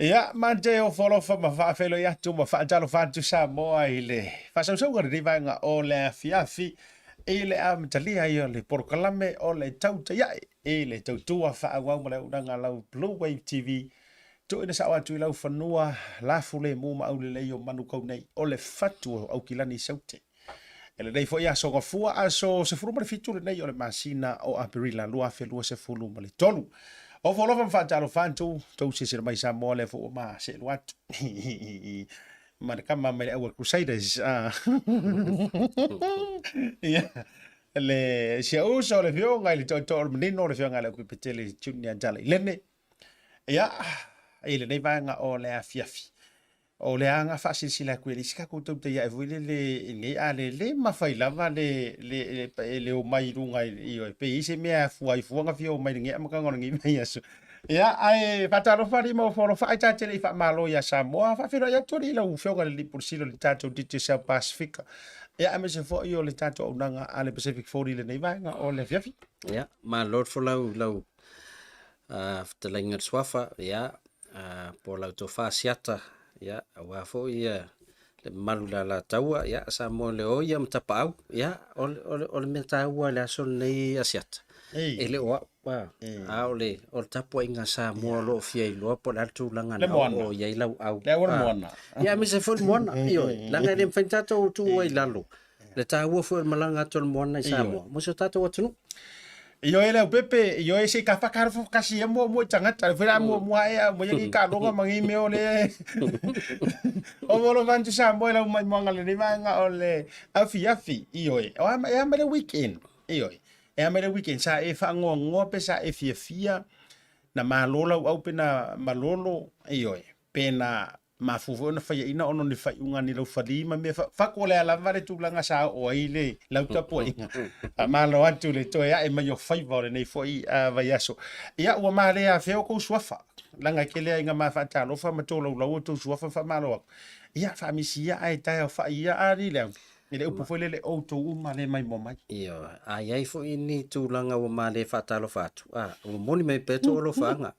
Ia, ma te ofo alofa ma faafeiloai atu ma faatalofa atu Samoa i le faasausauga o lenei vaega o le afiafi i le amatalia ai o le polokalame o le Tautai Ae i le tautua faaauau ma le auaunaga a lau Blue Wave TV tuuina sao atu i lau fanua lafulemu ma aulelei o Manukau nei o le fatu o Aukilani i Saute. E lenei foi aso Gafua, aso 17 lenei o le masina o Aperila 2023. Ofo alofa ma faatalofa atu, tou silasila mai Samoa lea foi ua ma seelua atu. Ma le kama mai le Aua Crusaders. Ah. Ia, le si uso le fioga i le toetoe o le manino le fioga le Aukuipetele Junior Tala Ilene. Ia, i lenei vaega o le afiafi. O le aga faasilasila atu e leai se tatou tautai ae foi lele i lenei a le le mafai lava le le le omai i luga i pe i ai se mea e afua ai fua na fia omai i lenei amataga o lenei vaiaso. Ia ae faatalofa alii ma ofo alofa ae ta te le i faamalo ia Samoa faafeiloai atu alii i lau Afioga i le Alii Pule Sili o le tatou Digicel Pasifika ia aemaise foi o le tatou auaunaga a le Pacific 40 i lenei vaega o le afiafi. Ia, malo le folau i lau fetalaiga i le Suafa, ia, po o lau tofa Asiata, ia, aua foi ia le mamalu i le Alataua, ia, Samoa le oia ma Tapaau, ia, o le, o le, o le mea taua i le aso lenei Asiata, e le o au, a o le, o le tapuaiga a Samoa o lo o fia iloa po o le a le tulaga na oo i ai lau au. Le au o le moana. Ia, aemaise foi le moana, ioe, leaga e le mafai ona tatou tuu ai i lalo le taua foi o le malaga atu o le moana i Samoa mo si o tatou atunuu. Ioe le aupepe, ioe se i ka whakaaro kasi e mua mua i tangata, le whera mua mua e a mo i ka longa mangi me o le o molo vantu Samoa i lau mai moanga le ni vaenga o le afi afi, ioe. O ama, e ama le weekend, ioe. E ama le weekend, sa e whaangoangoa pe sa e fia fia, na malo lau au pe na malolo, ioe. Pe na Mafua foi ona faiaina ona o ni faaiuga ni laufali ma mea fako o lea lava le tulaga sa oo ai le lau tapuaiga. Faamalo atu le toe ae mai o faiva o lenei foi vaiaso. Ia ua male afea o kou suafa. Laga e tele aiga ma faatalofa ma tolaulau o tou suafa faamalo atu. Ia faamisi ia ae taeao fai ia ali le i le upu foi lele outou uma le maimoa mai. Ioe, a i ai foi ni tulaga ua male faatalofa atu, a, ua moni mai pea tou alofaaga,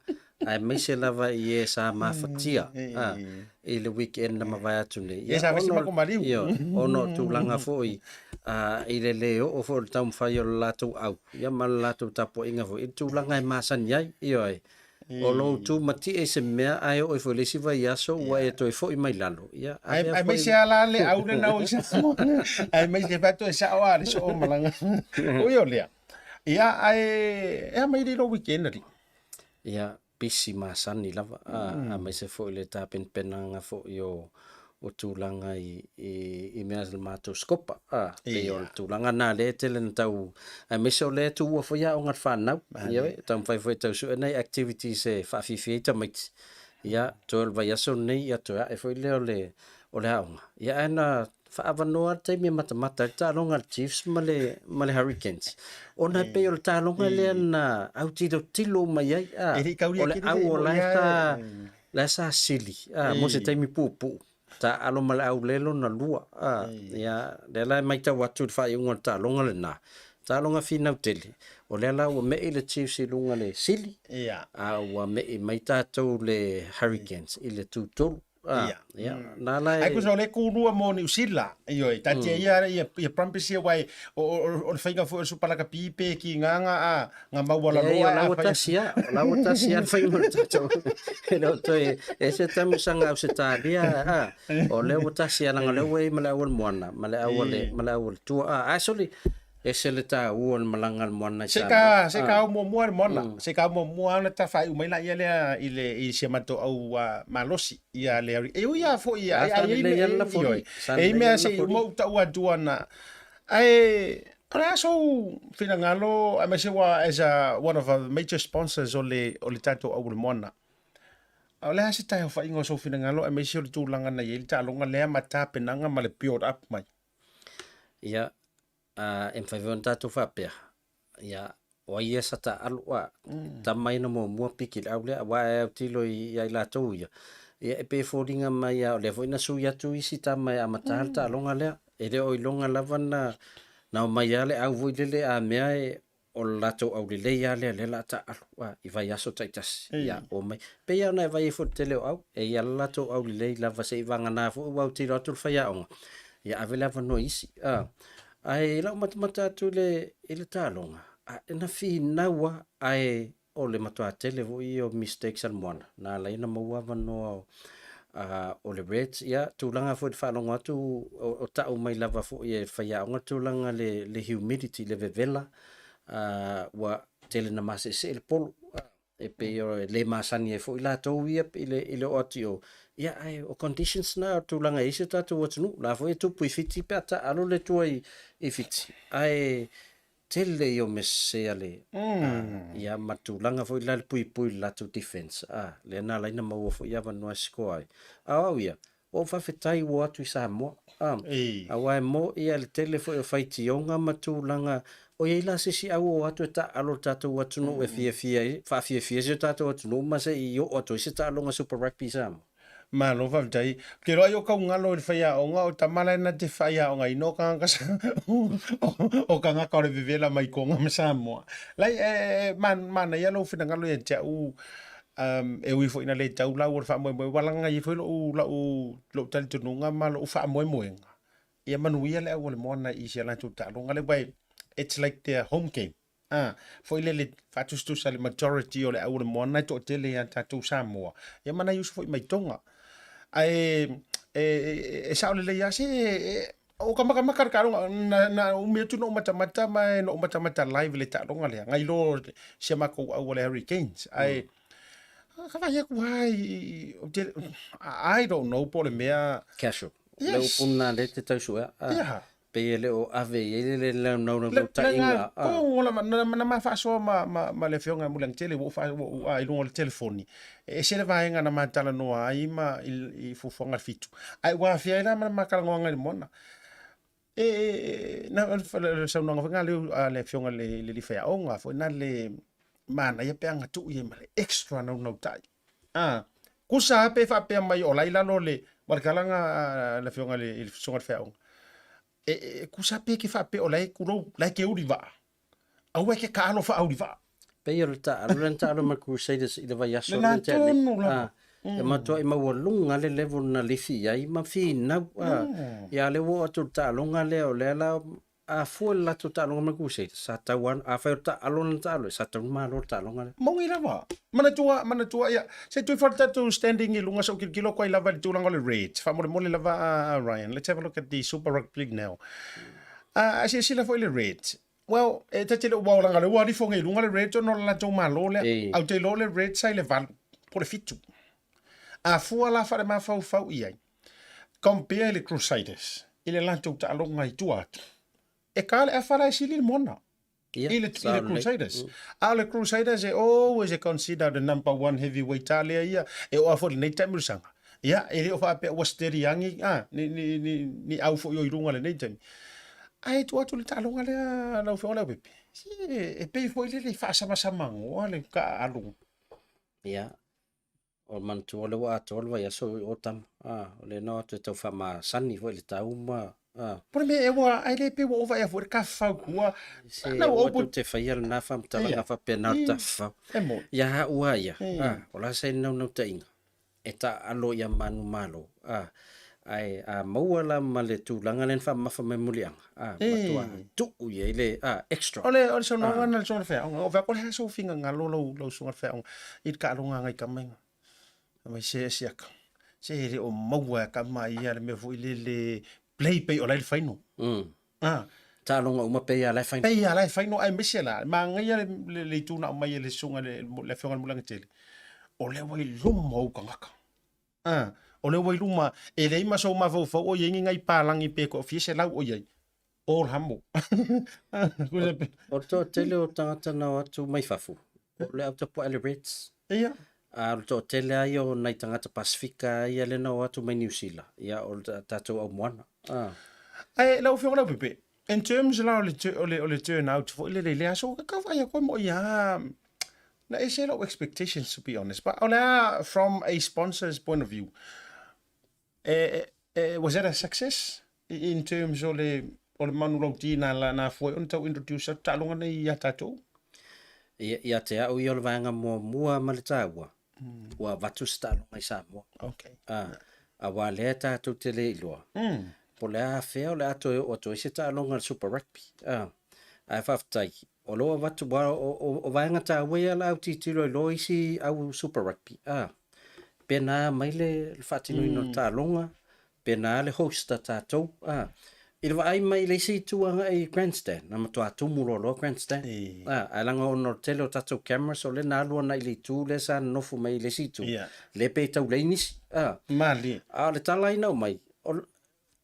aemaise lava i e sa mafatia a, i le weekend na mavae atu nei. Ia, sa ona, ioe, ona o tulaga foi a, i le le oo foi o le taumafai o le latou au, ia ma le latou tapuaiga foi i le tulaga e masani ai, ioe. O lou tu matie i se mea ae oo ifo i le isi vaiaso ua e toe foi mai lalo. Ia, avea foi. Aemaise lava la le au lena o i Samoa. Aemaise faatoa sao lava le soo malaga. Ui o lea. Ia, ae e a mai le lou weekend alii? Ia, pisi masani lava, aemaise foi le tapenapenaga foi o o tulaga i, i, i mea le matou scopa, a, pei o le tulaga na lea e tele na tau, aemaise o lea e tuua foi aoga a le fanau, ioe, taumafai foi e tau sue nai activities e faafiafia ai tamaiti, ia, toe o le vaiaso lenei, ia toe ae foi lea o le, o le aoga, ia ae na faaavanoa lava le taimi e matamata ai le taaloga a le Chiefs ma le, ma le Hurricanes, ona e pei o le taaloga lea na autilotilo mai ai, a, o le au o la e sa, la e sa sili, a, mo se taimi puupuu, taaalo ma le aulē lona lua, a, ia, lea la e matau atu i le faaiuga o le taaloga lena, taaloga finau tele, o lea la ua me'i le Chiefs i luga le sili, a ua me'i mai tatou le Hurricanes i le tutolu. Ia. Ia, na la e... Ai kusa o le kulua mo Niu Sila. Ioe, tatia ia ia ia Brumbies ia wai o o o le faiga foi o le Supalakapi pe ki nganga a nga maua lalo a la ua tasi a, la ua tasi a le faiga o le tatou. E le o toe e se tamusaga Ausetalia a, o lea ua tasi a leaga o lea ua i ai ma le au a le moana, ma le au a le ma le au a le tua a. Ae soli ese le taua o le malaga a le moana i Samoa. Se ka se ka au muamua le moana, se ka au muamua ona tafaaiu mai laia lea i le i si a matou au malosi ia le e ui lava foi ia ai ai mea ioe. E i mea se i uma ou tau atu ana ae o le a sou finagalo aemaise ua as a one of the major sponsors o le o le tatou au o le moana. O le a se taeofaiga o sou finagalo aemaise o le tulaga na i ai le taaloga lea ma tapenaga ma le build up mai. Ia, e mafai foi ona tatou faapea, ia, o ai ia sa taaalo, a, tama ia na muamua piki i le au lea, aua e autilo ia i latou ia, ia e pei e foliga mai lava o lea foi na sui atu isi tama e amata le taaloga lea. E le o iloga lava na omai lava le au foi lele a mea e o le latou aulelei lava lea lea o le a taaalo a, i vaiaso taitasi. Ia, omai. Pei lava ona e vaai ai foi i le tele o au, e i ai le latou aulelei lava se i vagana foi ua autilo atu le faiaoga, ia ave le avanoa i isi. A, ae i lau matamata atu i le, i le taaloga, a, na finau lava, ae o le matua tele foi ia o mistakes a le Moana, na ala ai ona maua avanoa o, o le Reds. Ia, tulaga foi i le faalogo atu o, o tau mai lava foi e le faiaoga le tulaga le, le humidity, le vevela, ua tele na maseesee le polo. E pei o e le masani ai foi latou ia i le, i le oo atu i o. Ia, ae o conditions na o tulaga e i ai si o tatou atunuu. La foi e tupu i Fiti pe a taalo le tua i, i Fiti. Ae tele ia o mea sese a le ia ma tulaga foi la le puipui i le latou defense a lea na ala ai na maua foi avanoa e score ai. A o au ia, ua ou faafetai ua o atu i Samoa a, aua e mo ia le tele foi o faitioga ma tulaga o i ai la se isi au o atu e taaalo i le tatou atunuu e fiafia ai, faafiafia si o tatou atunuu ma se i oo atu ai se taaloga Super Rugby i Samoa. Malo faafetai. Ou te iloa ai o kau galo i le faiaoga o tama la na te faiaogaina o kagaka o kagaka o le vevela mai Koga ma Samoa. Lai e manaia lou finagalo ia te au e ui foi ina le tau lau o le faamoemoe ua laga ai foi lou lou lou talitonuga ma lou faamoemoega ia manuia le au o le moana i si a latou taaloga lea aua it's like their home game. A, foi lele faatusatusa le majority o le au o le moana e toatele ia tatou Samoa, ia ma nai uso foi mai Tonga. Ae e, e, e sao lelei lava se e, o ka makamaka le taaloga, na, na umi atu na ou matamata ma e na ou matamata live le taaloga lea, ngai lo si a makou au o le Hurricanes. Ae mm. ka vai aku ai, I don't know po o le mea. Casual. Yes. Le upu na le te tausuea. Ah. Yeah. Pei e le o ave i ai le launaunautaiga. Na ma faasoa ma le Afioga ia Muliagatele, ua ou i luga o le telefoni. E ese le vaega na ma talanoa ai ma i fuafuaga a le Fitu. Ae ua afea ai la ma le ma talanoaga i le moana. E, na, le saunoaga foi lena a le Afioga i le alii faiaoga foi na le manaia pe agatuu i ai ma le extra naunautai. A, kusa lava pe faapea mai o la i lalo le, ma le tala a le afioga i le susuga i le faiaoga, e, e kusa pe ke faapea o la e kulou, la e ke uli vaa. Aua e ke kaalo faauli vaa. Pei o le taalo lea na taalo ma Crusaders i le vaiaso lea na tea nei. lava. E matuai maualuga le level na lifi i ai ma finau. Ia lea ua oo atu i le taaloga lea o lea la A fua i le latou taaloga ma le Crusaders, sa tau lava, afai o le taalo lana taalo, sa tau malo le taaloga lea. Moni lava. Manatua, manatua, ia, se i toe fai le tatou standing i luga se i ou tilotilo atu ai lava i le tulaga o le Reds. Faamolemole lava a Ryan, let's have a look at the Super Rugby League now. A silasila foi i le Reds, well, e ta te le o ua olaga lea ua alifo nei i luga le Reds ona o le latou malo lea. Ae ou te iloa o le Reds sa i le 8 po o le 7. A fua la faalemafaufau i ai, Compare le Crusaders i le latou taaloga i tua atu. E ka le afa la e sili le moana i le, i le Crusaders. A o le Crusaders e always e consider the number one heavyweight a lea ia e oo foi i lenei taimi o le saga. Ia, e le o faapea ua steady agi a, ni, ni, ni, ni au foi o i luga lenei taimi. Ae tuu atu le taaloga lea lau Afioga Leaupepe, si e pei foi lele e faasamasamagoa le taaalo. Ia, O le manatua lea ua atoa le vaiaso o tama. A, o lea na o atu e tau faamasani foi i le tau ma... A. Po o le mea ea ua, ai le pei ua ova ea foi le tafafau tua. Se, aua tou te faia lena faamatalaga faapena o le tafafau. E moni. Ia au lava ia, a, o le a se naunautaiga e taaalo ia manumalo, a, ae a maua la ma le tulaga lea na faamamafa mai Muliaga, a, matua tuu i ai le, a, extra. O le, o le saunoaga lena a le Susuga i le Feaoga, o fea ko le ha sou finagalo lau, lau Susuga i le Feaoga i le taaloga a ngai tama ia. Mai se siaka. Se e le o maua e tama ia le mea foi lele play pei o la e le final. Ah. Taaloga uma pei a la e final. Pei a la e final aemaise la, manaia le, le, le itu na aumai e le Susuga i le, le Afioga i le Muliagatele, o lea ua i luma ou tagata. A, o lea ua i luma, e leai ma sou mafaufau o i ai ni nai palagi pe toafia selau o i ai. All humble. O le toatele o tagata na o atu mai fafo, o le au tapuai le Reds. Ia. A o le toatele lava ia o nai tagata Pasifika ia lea na o atu mai Niu Sila, ia o le tatou au moana. A. Ae lau Afioga Leaupepe, in terms la o le, o le, o le turnout foi lele i le aso, ka vaai atu ai mo ia na ese lou expectations to be honest, but o le a from a sponsor's point of view, e, e, was that a success in terms o le. o le manulauti na la na afua ai ona tau introduce atu taaloga nei ia tatou? Ia, ia te au ia o le vaega muamua ma le taua, ua avatu se taaloga i Samoa. Okay. Ah, aua lea tatou te le iloa. Po o le a fea o le a toe oo atu ai se taaloga a le Super Rugby. Ah, ae faafetai, o lo o avatu, aua o vaega taua ia o le a autitilo ai loa isi au Super Rugby. Ah, pe na mai le faatinoina o le taaloga, pe na le host a tatou. Ah, i le vaai mai i le isi itu agai i grandstand, na matua tumu loa loa grandstand. Ah, ae leaga ona o le tele o tatou cameras o lea na alu ana i le itu lea sa nonofo mai i le isi itu, lea pei e taulai nisi. Ah, Malie. a o le tala ai na aumai, o,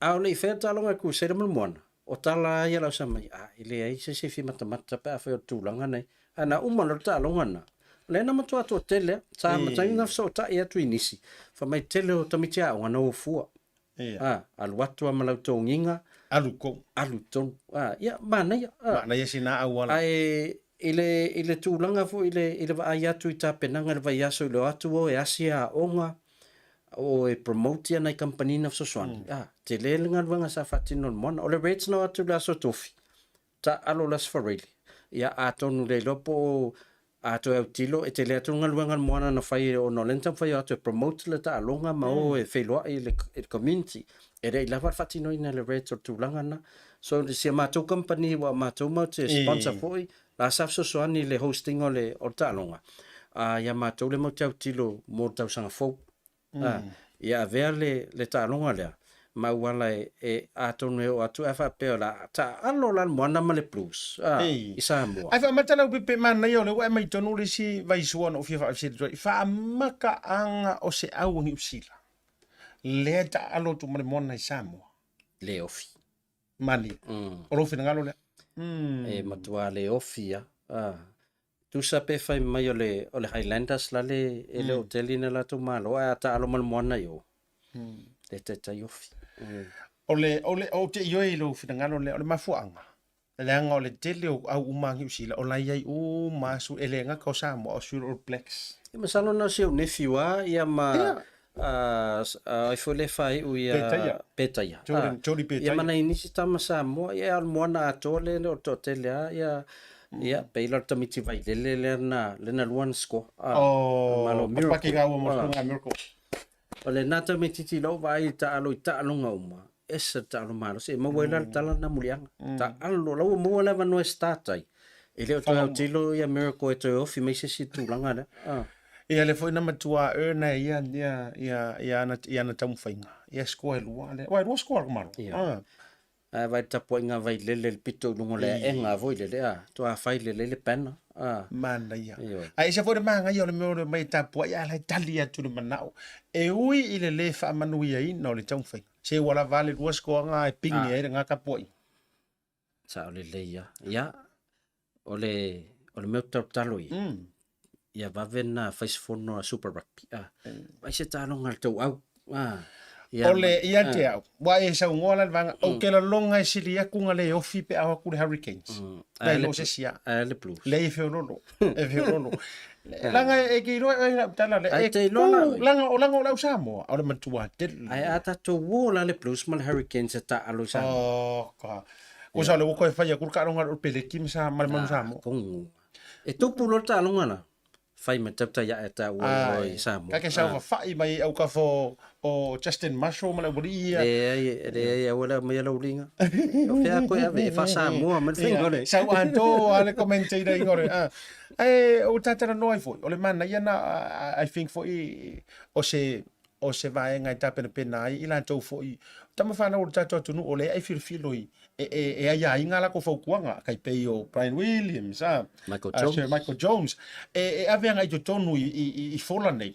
a o le i faia le taaloga a Crusader ma le Moana, o tala lava ia lau sa mai, ah, e leai se isi e fia matamata pe afai o le tulaga nei. Ae na uma loa le taaloga lena, o lea na matua toatele lava, sa amata ai ona fesootai atu i nisi, fai mai tele o tamaiti aoga na o fua. Ah, alu atu lava ma lau togiga, Alu tonu. Alu tonu. Ah, ia, manaia. Ah. Manaia sina auala. Ae i le tulaga foi i le vaai atu i tapenaga i le vaiaso i le o atu o e asi aoga, o e promote ia nai kamupani na fesoasoani, ah, tele le galuega sa faatino e le Moana. O le Reds na o atu i le Aso Tofi, taaalo le Aso Faraile, ia atonu le iloa po o a toe autilo, e tele atu le galuega a le Moana na fai ona o lea na taumafai o atu e promote le taaloga ma o e feiloai i le community. E le i lava le faatinoina e le Reds o le tulaga lena. So si a matou kamupani ua matou matou te sponsor foi, la sa fesoasoani i le hosting o le taaloga, a ia matou lea matou te autilo mo le tausaga fou. A, ia avea le taaloga lea ma auala e atonu e oo atu ae faapea o le a taaalo la le Moana ma le Blues a, i Samoa. Ae faamata lau pepe manaia o lea ua e aumai tonu le isi vaisua na ou fia faafesili atu ai, faamakaaga o se au a Niusila lea e taaalo atu ma le Moana i Samoa? Le ofi. Malie. O lou finagalo lea. E matua le ofi a. Tusa pe fai mai o le, o le Highlanders la le, e le o tele ina latou malo, ae a taalo ma le moana i o, le taitai ofi. O le, o le, ou te ioe i lou finagalo lea, o le mafuaaga, leaga o le tele o au uma a Niu Sila, o la e i ai uma lava sui, e le gata o Samoa, o sui o All Blacks. Ia masalo na o si ou nephew lava ia ma, ai foi lea e faaiu ia Petaia. Petaia. Jordan, Jody Petaia. Ia ma nai nisi tama Samoa, ia o le moana atoa lea o le toatele lava ia, ia pei la o le tamaiti Vailele lea na, lea na lua ana score. Oh, Malo Miracle. Papaki gaua mo ah. Miracle. O lena tamaitiiti i lou vaai i taalo i taaloga uma, ese le taalo malosi, e maua ai la le tala lena muliaga. Taalo, la ua maua le avanoa e start ai. E le o toe autilo ia Miracle e toe ofi mai se isi tulaga lea. Ah. Ia lea foi na matua earn ai ia ia ia ia ana ia ana taumafaiga. Ia score e lua lea. Uai, lua score a le Malo. Ia. Ah. Ae vaai le tapuaiga Vailele i le pito i luga o le aega foi lele, a, toa fai lelei le banner. A. Manaia. Ioe. Ae ese foi le magaia o le mea o le omai e tapuai ae la e tali atu le manao. E ui i le le faamanuiaina o le taumafaiga, se ua lava a le lua score e pigi ai lena tapuaiga. Sao lelei lava. Ia, o le, o le mea ou te talotalo i ai, ia vave ona fai se fono a Super Rugby. Ah, vai se taaloga a le tauau. Ah, ia, O le, ia te au, ua e saunoa la le vaega, ou te lagona e sili atu na le ofi pe a o atu le Hurricanes. Nai lo se isi a. Ae le Blues. Leai e feololo, e feololo. Leaga e te iloa e lau tala lea, e te iloa la oe. Leaga o, leaga o le au Samoa, o le matua tele. Ae a tatou uo la le Blues ma le Hurricanes e taalo i Samoa. Oh, ka. Ko sa le ua koe fai atu le taaloga o le peleti ma sa ma le manu Samoa. Kongu. E tupu loa le taaloga la, fai ma tautai ae taua iloa i Samoa. Ka ke sau fafa'i mai au kafo o Justin Marshall ma le aualii ia. Leai, leai, aua le aumaia lau liga. O fea koe ave e faa-Samoa mai le faiga o le. Sau atoa le commentator i ngore. Ae o tatalanoa ai foi, o le manaia na I think foi o se o se vaega e tapenapena ai i latou foi tama fanau o le tatou atunuu o lea e filofilo i e aiaiga a latou fautuaga, tai pei o Brian Williams, a, Michael Jones, Sir Michael Jones, e ave agai i totonu i fola nei.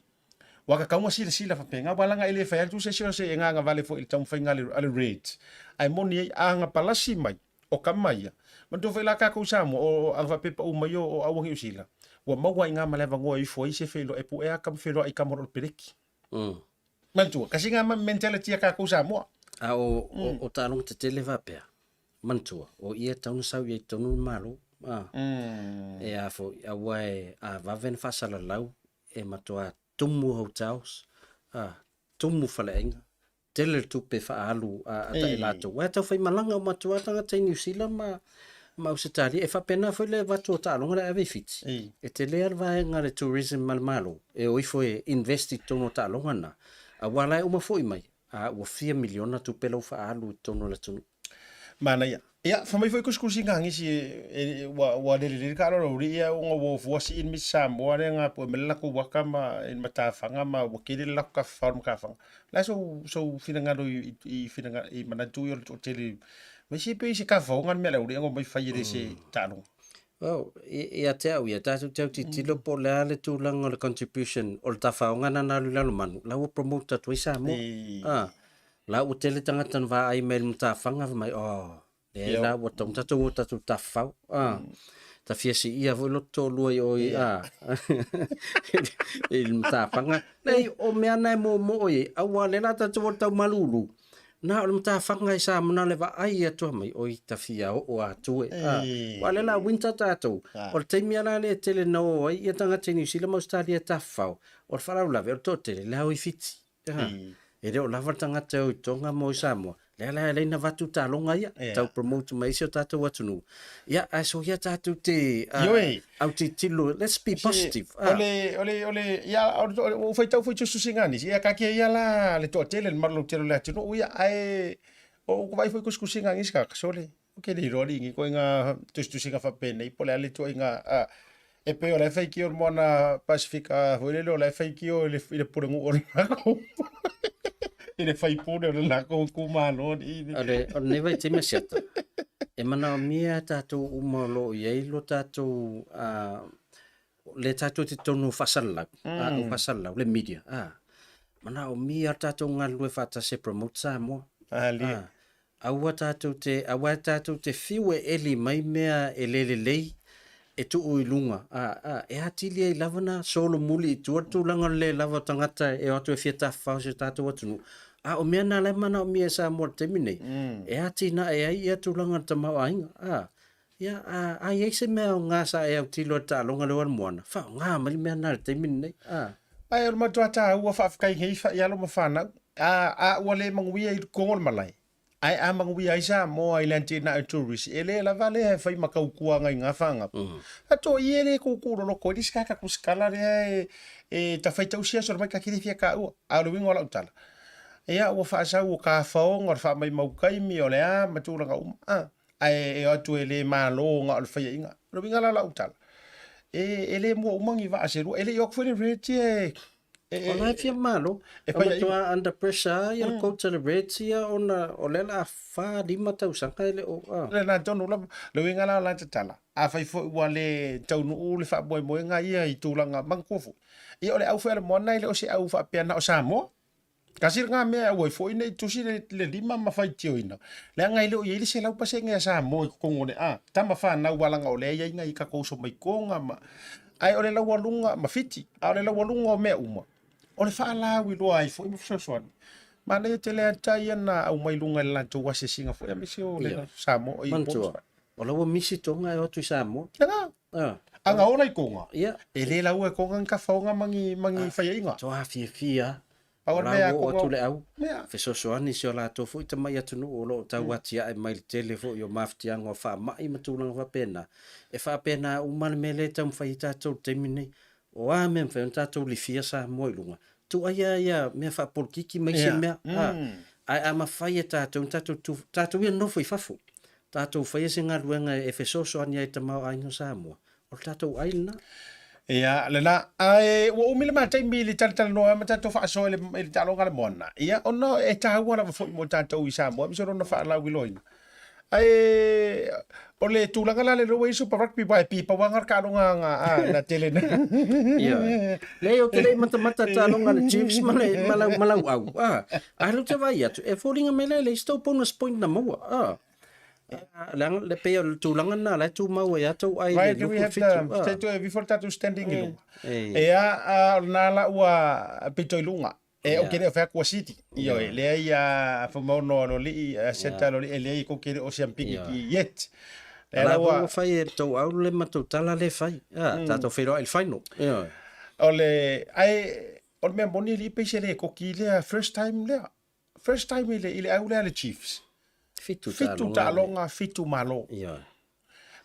Ua tatau ona silasila faapena, aua leaga e le fai atu se isi o se agaga vale foi i le taumafaiga a le Reds. Ae moni ai, a na palasi mai, o tama ia, manatua foi la tatou i Samoa, o a na faapea e pau mai o aua Niu Sila, ua maua ai i ina ma le avanoa e ifo ai se feiloai, e puea ata ma feiloai i tama o lo o le peleki. Manatua, kasi nga mentality a tatou Samoa. A o, o, o taaloga tetele faapea, manatua, o ia e tatau ona sau i ai i totonu le Malo. A, E a foi, aua e a vave ona faasalalau, e matua tumu hotels, a, tumu faleaiga. tele le tupe faaalu a taʻi latou. Aua e taufaimalaga uma atu lava tagata i Niu Sila ma ma Ausetalia. E faapena foi le avatu o taaloga lea e ave i Fiti. E tele lava le vaega a le tourism a le Malo e o ifo e invest i totonu o taaloga na, aua la e uma foi mai, a ua fia miliona tupe la ua faaalu i totonu o le atunuu. Manaia. Ia, fai mai foi kusikusiga a nisi e, ua, ua lelelele ka alo uri ia ona ua fua si in Miss Samoa le nga po mele la ku waka ma in matafaga ma ua kele la ka fa ma ka La so so finangalo i i finanga i manatu i o le toatele. Mai se pe se ka faonga le mea le uri ngo mai fai le se taaloga. Well, ia te au ia, tātou te au titilo po o le a le tulaga o le contribution o le tafaoga na na alu i lalo manu, la ua promote atu ai Samoa. Ah, la ua tele tagata na vaai mai i le matafaga fai mai, oh, leai la ua tatau ona tatou o tatou tafafao. Ah, ta fia siia foi loto toalua i o i, ah, i le matafaga. Leai, o mea na e moomoo i ai, aua lea la tatou o le tau malulu, Na o le matafaga i Samoa, na o le vaai atu mai, oi ta fia oo atu e. Ah, aua o lea la winter tatou, o le taimi lava la lea e tele na o ai ia tagata i Niu Sila ma Ausetalia e tafafao, o le faalavelave o le toatele le ao i Fiti. Ah, e le o lava le tagata e o i Tonga ma o i Samoa, lea la e alai na avatu taaloga ia, tau promote mai ai si o tatou atunuu. Ia, ae soia tatou te autitilo, let's be positive. O le, o le, o le, ia, ua ou faitau foi i tusitusiga a nisi, ia taatia ia la le toatele, le malu lautele o le atunuu, ia, ae o ou vaai foi i tusitusiga a nisi tagata, sole, ou te le iloa alii ni ituaiga tusitusiga faapenei po o le a le ituaiga, e pei o la e faitio le moana Pasefika foi lele o la e faitio i le, i le pulenuu o le lakou i le faipule o le lakou itumalo alii. O le, o lenei vaitaimi a Siata, e manaomia e tatou uma o lo o i ai lo tatou, le tatou te totonu o faasalalau, o faasalalau, le media, manaomia le tatou galulue faatasi e promote Samoa. Alia. Aua tatou te, aua e tatou te fiu e eli mai mea e le lelei e tuu i luga, a, a, e atili ai lava na solomuli i tua le tulaga o le le lava o tagata e o atu e fia tafafao i si o tatou atunuu. A o mea na la e manaomia e Samoa i le taimi nei, e atinae ai ia tulaga o le tamaoaiga, a. Ia, a, a i ai se mea aoga sa e autilo i le taaloga lea o Almoana, faaaoga mai le mea lena i le taimi lenei, a. Ae o le matua taua faafetai nei i alo ma fanau. A, a ua le manuia i totonu o le malae, ae a manuia ai Samoa i le atinae o tourist, e le lava lea e fai ma tautuaga i na fagapu. A to ia e le tuutuu loloto ai le isi tagata tusitala lea e, e ta faitausi aso mai ta te le fia taua. A o le uiga o lau tala, ia ua faasau o tafaoga o le faamaimau taimi o le a ma tulaga uma. A. ae e o atu e le malo na o le faiaiga. O le uiga la o lau tala, e, e le mua uma ni vaa se lua, e le i o atu foi le Reds ia e, e, O la e fia malo. E faiaiga. Matua under pressure ia le coach a le Reds ia ona o lea o le a 4, 5 tausaga e le o, a. Lena tonu lava. Le uiga la o la tatala, afai foi ua le taunuu le faamoemoega ia i tulaga manatua foi. Ia o le au foi a le moana e le o se au faapea na o Samoa. Kasi lena mea e aua ai foi ne i tusi le, le lima ma faitioina, leaga e le o i ai le 100% a Samoa i totonu o le a, tama fanau a leaga o lea e i ai nai tatou uso mai Toga ma, ae o le laualuga ma Fiti, a o le laualuga o mea uma, o le faalauiloa ai foi ma fesoasoani. Manaia tele lava ta ia na aumai luga i le latou asiasiga foi aemaise o le Samoa i Manatua, o la ua misi Toga e o atu i Samoa. Lena. A na ola i Toga, e le laua e Toga ni tafaoga ma ni, ma ni faiaiga. Toa fiafia Pau o le mea a Toga. atu le au, fesoasoani i si o latou foi tamai atunuu o lo o tau atiae mai le tele foi o mafatiaga o faamai ma tulaga faapena. E faapena uma le mea lea e taumafai ai tatou i le taimi lenei. O a mea e mafai ona tatou lifia Samoa i luga, tuuaia ia mea faapolokiki ma isi mea. Ae a mafai e tatou ona tatou tu, tatou ia nonofo i fafo, tatou faia se galuega e fesoasoani ai i le tamaoaiga o Samoa, o le tatou ai lena. Ia, lena. Ae ua umi le ma taimi i le talatalanoa ma tatou faasoa i le, i le taaloga a le moana. Ia, ona e taua lava foi mo tatou i Samoa, aemaise o lona faalauiloaina. Ae o le tulaga la lea ua i ai Super Rugby aua e pipau lava le taaloga a na tele na. Ioe. Leai ou te le i matamata i le taaloga a le Chiefs ma le ma lau ma lau au. Ah, a lea ou te vaai atu, e foliga mai la e leai se tou bonus point na maua. Ah. Leaga le pei o le tulaga lena la e tumau ai lava tou ai i le Right, we have the, ah. te toe before tatou standing i luga. Ea, o lena la ua pito i luga. E ou te le o fai atu ua sili. Ioe, leai a Fuimaono Aloalii, a Seta Aloalii, e leai kou te le o siampigi yet. Lea la ua fai e tou au le matou tala le fai. Ah, tatou feiloai i le final. Ioe. O le, ae, o le mea moni alii pei se le koki lea first time lea. First time i le, i le au lea le Chiefs. Fitu Fitu taaloga. taaloga, fitu malo. Ioe.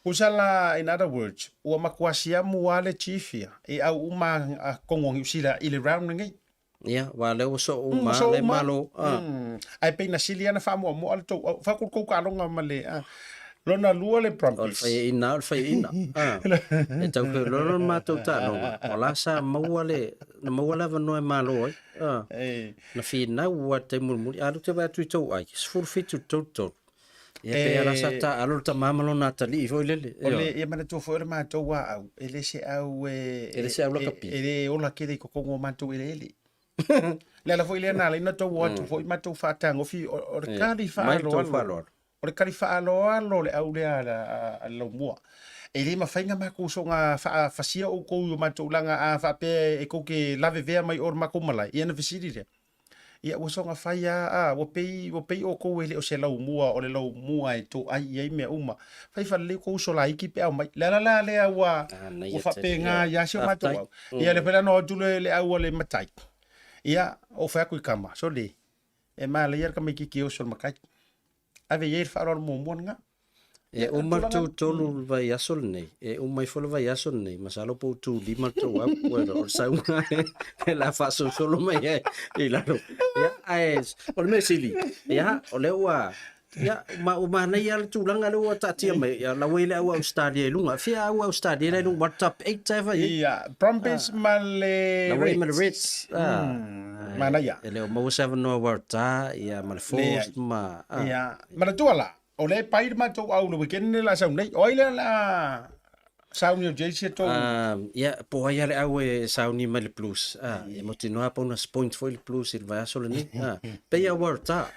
Tusa la, in other words, ua matua siamu lava le Chief ia i au uma a Kongo Niu Sila i le round lenei. Ia, aua o lea ua soo uma Soo le uma. Malo. Ah. Ae pei na sili lava na faamuamua le tou au. Fai atu le tou taaloga ma le, ah, lona lua le O le Brumbies. faiaina, o le faiaina. Ah. E tau feoloolo le matou taaloga, o la sa maua le, na maua le avanoa e malo ai. Ah. Eh. Na finau lava i le taimi mulimuli. A lea ou te vaai atu i tou ai, 17 i le 33. Ia pei lava sa taaalo le tama ma lona atalii foi lele. O le, ia manatua foi o le matou aau, e le se au e... E le se au lakapi. E le ola tele i totonu o matou eleele. Le ala foi lea na ala ai ona tou o atu foi matou faatagofi, o le kali faaaloalo. O le kali faaaloalo o le au lea a le laumua. E le mafai ona matou soona faafasia outou i o matou tulaga a faapea e tou te lavevea mai o i le matou malae, ia ona fesili lea. Ia ua soona fai lava, a, ua pei, ua pei outou e le o se laumua, o le laumua e toai i ai mea uma. Fai faalelei outou uso laiti pe a omai. Le ala la lea ua, ua faapena ai lava si o matou au. Ia le pei la ona o atu le, le au a le matai. Ia, ou fai atu i tama, sole, e malaia le tamaitiiti e oso i le matai. Ave i ai le faaaloalo muamua lena. E uma le tou tolu i le vaiaso lenei, e uma ifo le vaiaso lenei, masalo po ua tulima le tou au, ua iloa o le sauga e la faasolosolo mai ai i lalo. Ia, ae o le mea sili, ia, o lea ua, ia, ma, ua manaia le tulaga lea ua taatia mai, ia, la ua i le au Australia i luga. Fia au Australia la i luga, what top 8 e fai ai? Ia, Brumbies ma le La ua i ma le Reds. Ah, Manaia. E le o maua se avanoa Waratah, ia, ma le Force, ma, ah. Ia, manatua la, O lea e pai le matou au i le weekend lenei la sau nei. O ai lea la sauni o Jayce e tou? Ia, po ai le au e sauni mai le Blues. Ah, e mautinoa po na point foi le Blues i le vaiaso lenei. Ah, pei a Waratah.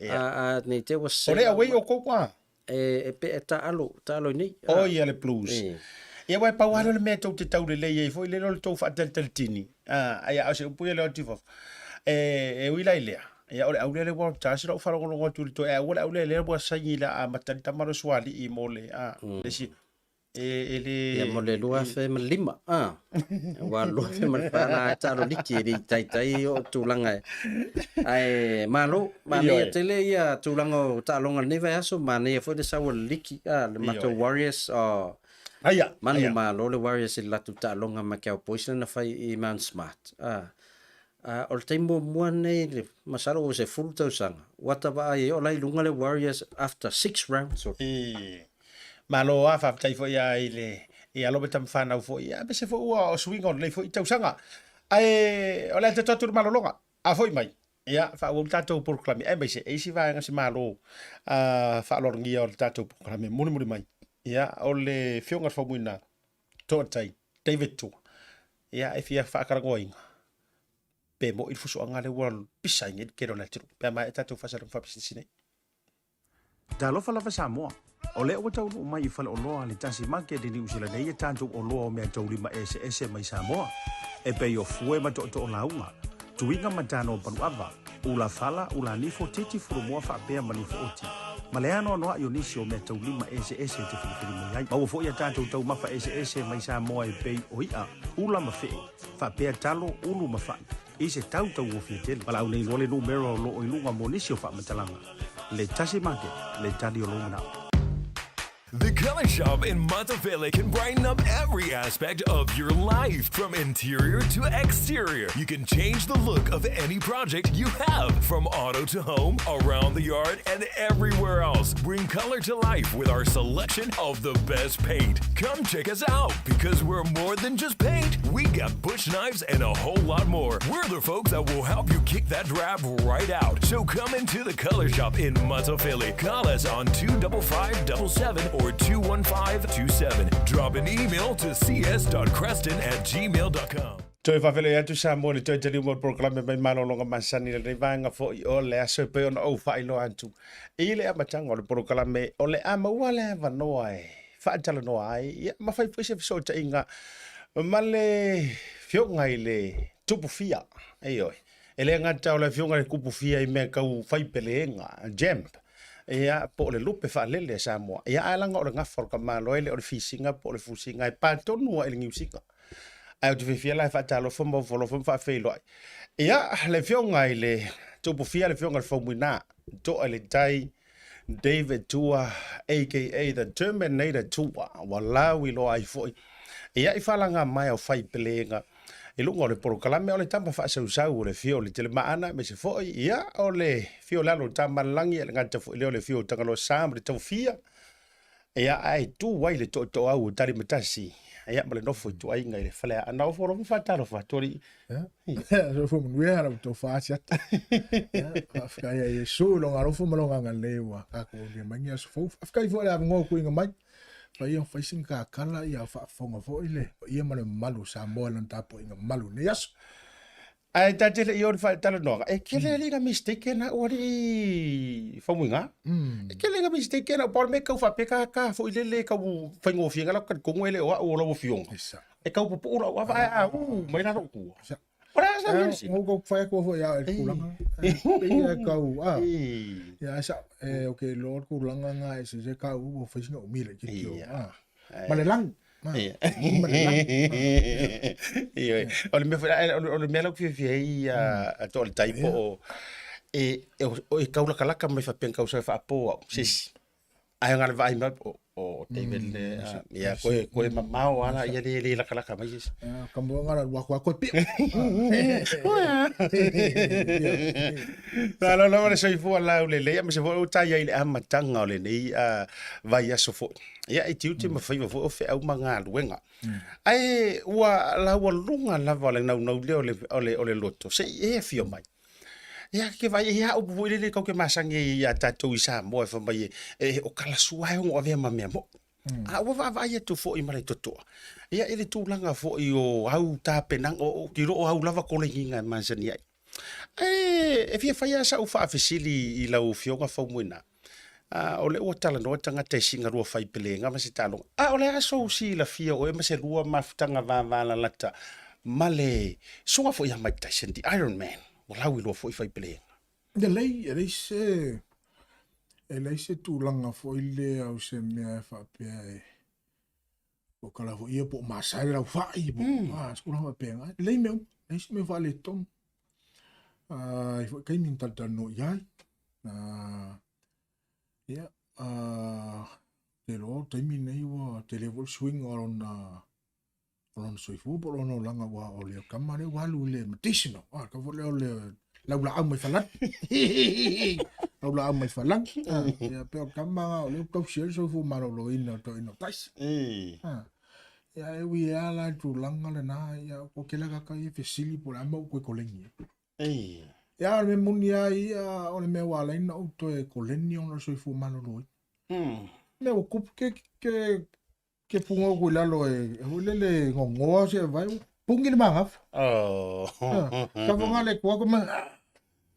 Ah, ah, nei te ua O le away o kou ah? E, e pe e taalo, taalo i nei. O ia le Blues. Ia wai pau lava le mea tou te taulelei ai foi lele o le tou faatalitalitini. Ah, ai a o se upu ia lea o tifafo. E, e ui la i lea. Ia, o le au lea le ua ta se lau faalogologo atu i le toe aua le au lea lea ua saini la a matali tama lo suali'i mo le a le si e e le Ia mo le 2005 a ua 2004 la e taalo liki e le i taitai o tulaga e ae malo manaia tele ia tulaga o taaloga lenei vaiaso manaia foi le sau o le liki a le matou Warriors o Aia manu malo le Warriors i le latou taaloga ma Cowboys lea na fai i Mount Smart a A o le taimi muamua lenei i le masalo ua 10 tausaga, ua ta vaai ai o la i luga le Warriors after six rounds or I malo a faafetai foi a i le i alo ma tama fanau foi a aemaise foi ua o suiga o lenei foi tausaga. Ae o le a tatou atu i le malologa, a foi mai, ia faaauau le tatou polokalame aemaise e isi vaega se malo a faaaloalogia o le tatou polokalame mulimuli mai. Ia o le Afioga i le Faumuina Toatai David Tua, ia e fia faatalanoaina pe mo'i le fusoaga lea ua pisa ai nei le tele o le atunuu pe a maea tatou faasalaga faapisinisi nei. Talofa lava Samoa, o lea ua taunuu mai i faleoloa a le Tasi Market i Niu Sila nei a tatou oloa o meataulima eseese mai Samoa, e pei o fue ma tootoo lauga, tuiga ma tano paluava, ula fala, ula nifo, titi fulumoa faapea ma nifo oti, ma le anoanoai o nisi o meataulima eseese e te filifili mai ai. Maua foi a tatou taumafa eseese mai Samoa e pei o i'a, ula ma fe'e, faapea talo, ulu ma fa'i, i se tau tauofie tele. Valaau nei loa le numera o loo i luga mo nisi o faamatalaga. Le Tasi Market, le tali o lou mana'o. The Color Shop in Matafele can brighten up every aspect of your life, from interior to exterior. You can change the look of any project you have, from auto to home, around the yard, and everywhere else. Bring color to life with our selection of the best paint. Come check us out because we're more than just paint. We got bush knives and a whole lot more. We're the folks that will help you kick that drab right out. So come into the Color Shop in Matafele. Call us on 25577 or 21527. Drop an email to cs.creston@gmail.com. Toe faafeiloai atu Samoa i le toe taliu mo le polokalame mai malologa masani i lenei vaega foi o le aso e pei ona ou faailoa atu i le amataga o le polokalame o le a maua le avanoa e faatalanoa ai ia ma fai foi se fesootaiga ma le fioga i le tupu fia. Ioe. E le gata o le afioga i le tupu fia i mea tau fai peleega, jamp, ia, po o le lupe faalele a Samoa. Ia, ae leaga o le gafa o le tamaloa e le o le fisiga po o le fusiga e pa tonu lava i le Niu Sila. Ae ou te fiafia la e faatalofa ma ofoalofa ma faafeiloai. Ia, le afioga i le Tupufia le Afioga i le Faumuina, Toa i le Tai, David Tua, aka The Terminator Tua, ua lauiloa ai foi ia i falaga mai o faipelega i luga o le polokalame o le tama faasausau o le fio o le Telemaana, aemaise foi ia o le fio o le alo o Tamalelagi, e le gata foi lea o le fio o Tagaloa Sa ma le Taufia, ia ae tu ai le tootooau o Talimatasi, ia ma le nofo ituaiga i le faleaana. Ofo alofa ma faatalofa atu alii. Ia, soifua manuia la outou faasiata. Ia, faafetai ia Iesu i lona alofa ma lona agalelei ua tatou aulia mai ni aso fou. Faafetai foi i le avanoa ua tuuina mai. Fai ia fai sina kakala ia faafofoga foi le paia ma le mamalu o Samoa i lana tapuaiga mamalu i lenei aso. Ae ta te le i o i le faatalanoaga, e kele alii na mistake na ua alii Faumuiga. E kele na mistake na pau le mea kau faapea ka ka foi lele kau faigofie nga lau talitonu e le o au o lau afioga. E kau pupuu lau ava ae a u mai lalo i tua. O le a sa mea sina? Ngou kau fai atu foi ia i le tulaga. E pei e kau a. Ia ai sa e o ke iloa le tulaga nga e se se kau ua fai sina umi laitiiti o. Ma le lagi. Ma le lagi. Ioe. O le mea foi o le mea la ou te fiafia ai a toa le tai po o e e kau lakalaka mai faapea kau sa faapo au se isi. Ae na o le vaai mai o o David le ia koe koe mamao ala ia le le lakalaka mai se isi. Ka mua nga la lua koe koe pio. Malo lava le soifua laulelei aemaise foi o tai ai i le amataga o lenei vaiaso foi. Ia e tiute ma faiva foi o feau ma galuega. Ae ua laualuga lava o le naunau lea o le, o le, o le loto, se i e afio mai. Ia ke vaai e ia upu foi lele kau ke masani ai ia tatou i Samoa e fai mai e, e o kalasua e ono avea ma mea moʻi. A ua vaavaai atu foi ma le totoa, ia i le tulaga foi o au tapenaga, o, o ki loo au lava kolegiga e masani ai. Ae e fia fai lava sau faafesili i lau Afioga Faumuina, o lea ua talanoa tagata i sina lua faipelega ma se taaloga, a o le a sou silafia o oe ma se lua mafutaga vavalalata ma le susuga foi ia Mike Tyson, the Iron Man, ua lauiloa foi faipelega? Lelei, e leai se, e leai se tulaga foi lea o se mea e faapea e po o kala foi ia po o masae le laufai po o a se tulaga faapena. E lelei mea uma, leai se mea faaletonu. I foi taimi na talatalanoa i ai. Ia, ou te iloa o le taimi lenei ua tele foi le suiga o lona o lona soifua po o lona olaga aua o le tama lea ua alu i le medicinal, a, le tama foi lea o le laulaau mai falani. Laulaau mai falani. Ah, ia, pei o le tama lena o lea ua tausi ai le soifua maloloina o le toeaina o Tyson. Ah, ia, e ui lava la i le tulaga lena, ia, ua tele lava tagata ia e fesili po o le a le mea ua ou toe koleni ai. Ia, o le mea moni lava ia, o le mea ua ala ai ona ou toe koleni ona o le soifua maloloina. Mea ua tupu ke, ke, Ke punga uku i lalo e, e hui lele ngogoa se vai, pungi le magafa. Oh. Ka fonga le kua ko ma,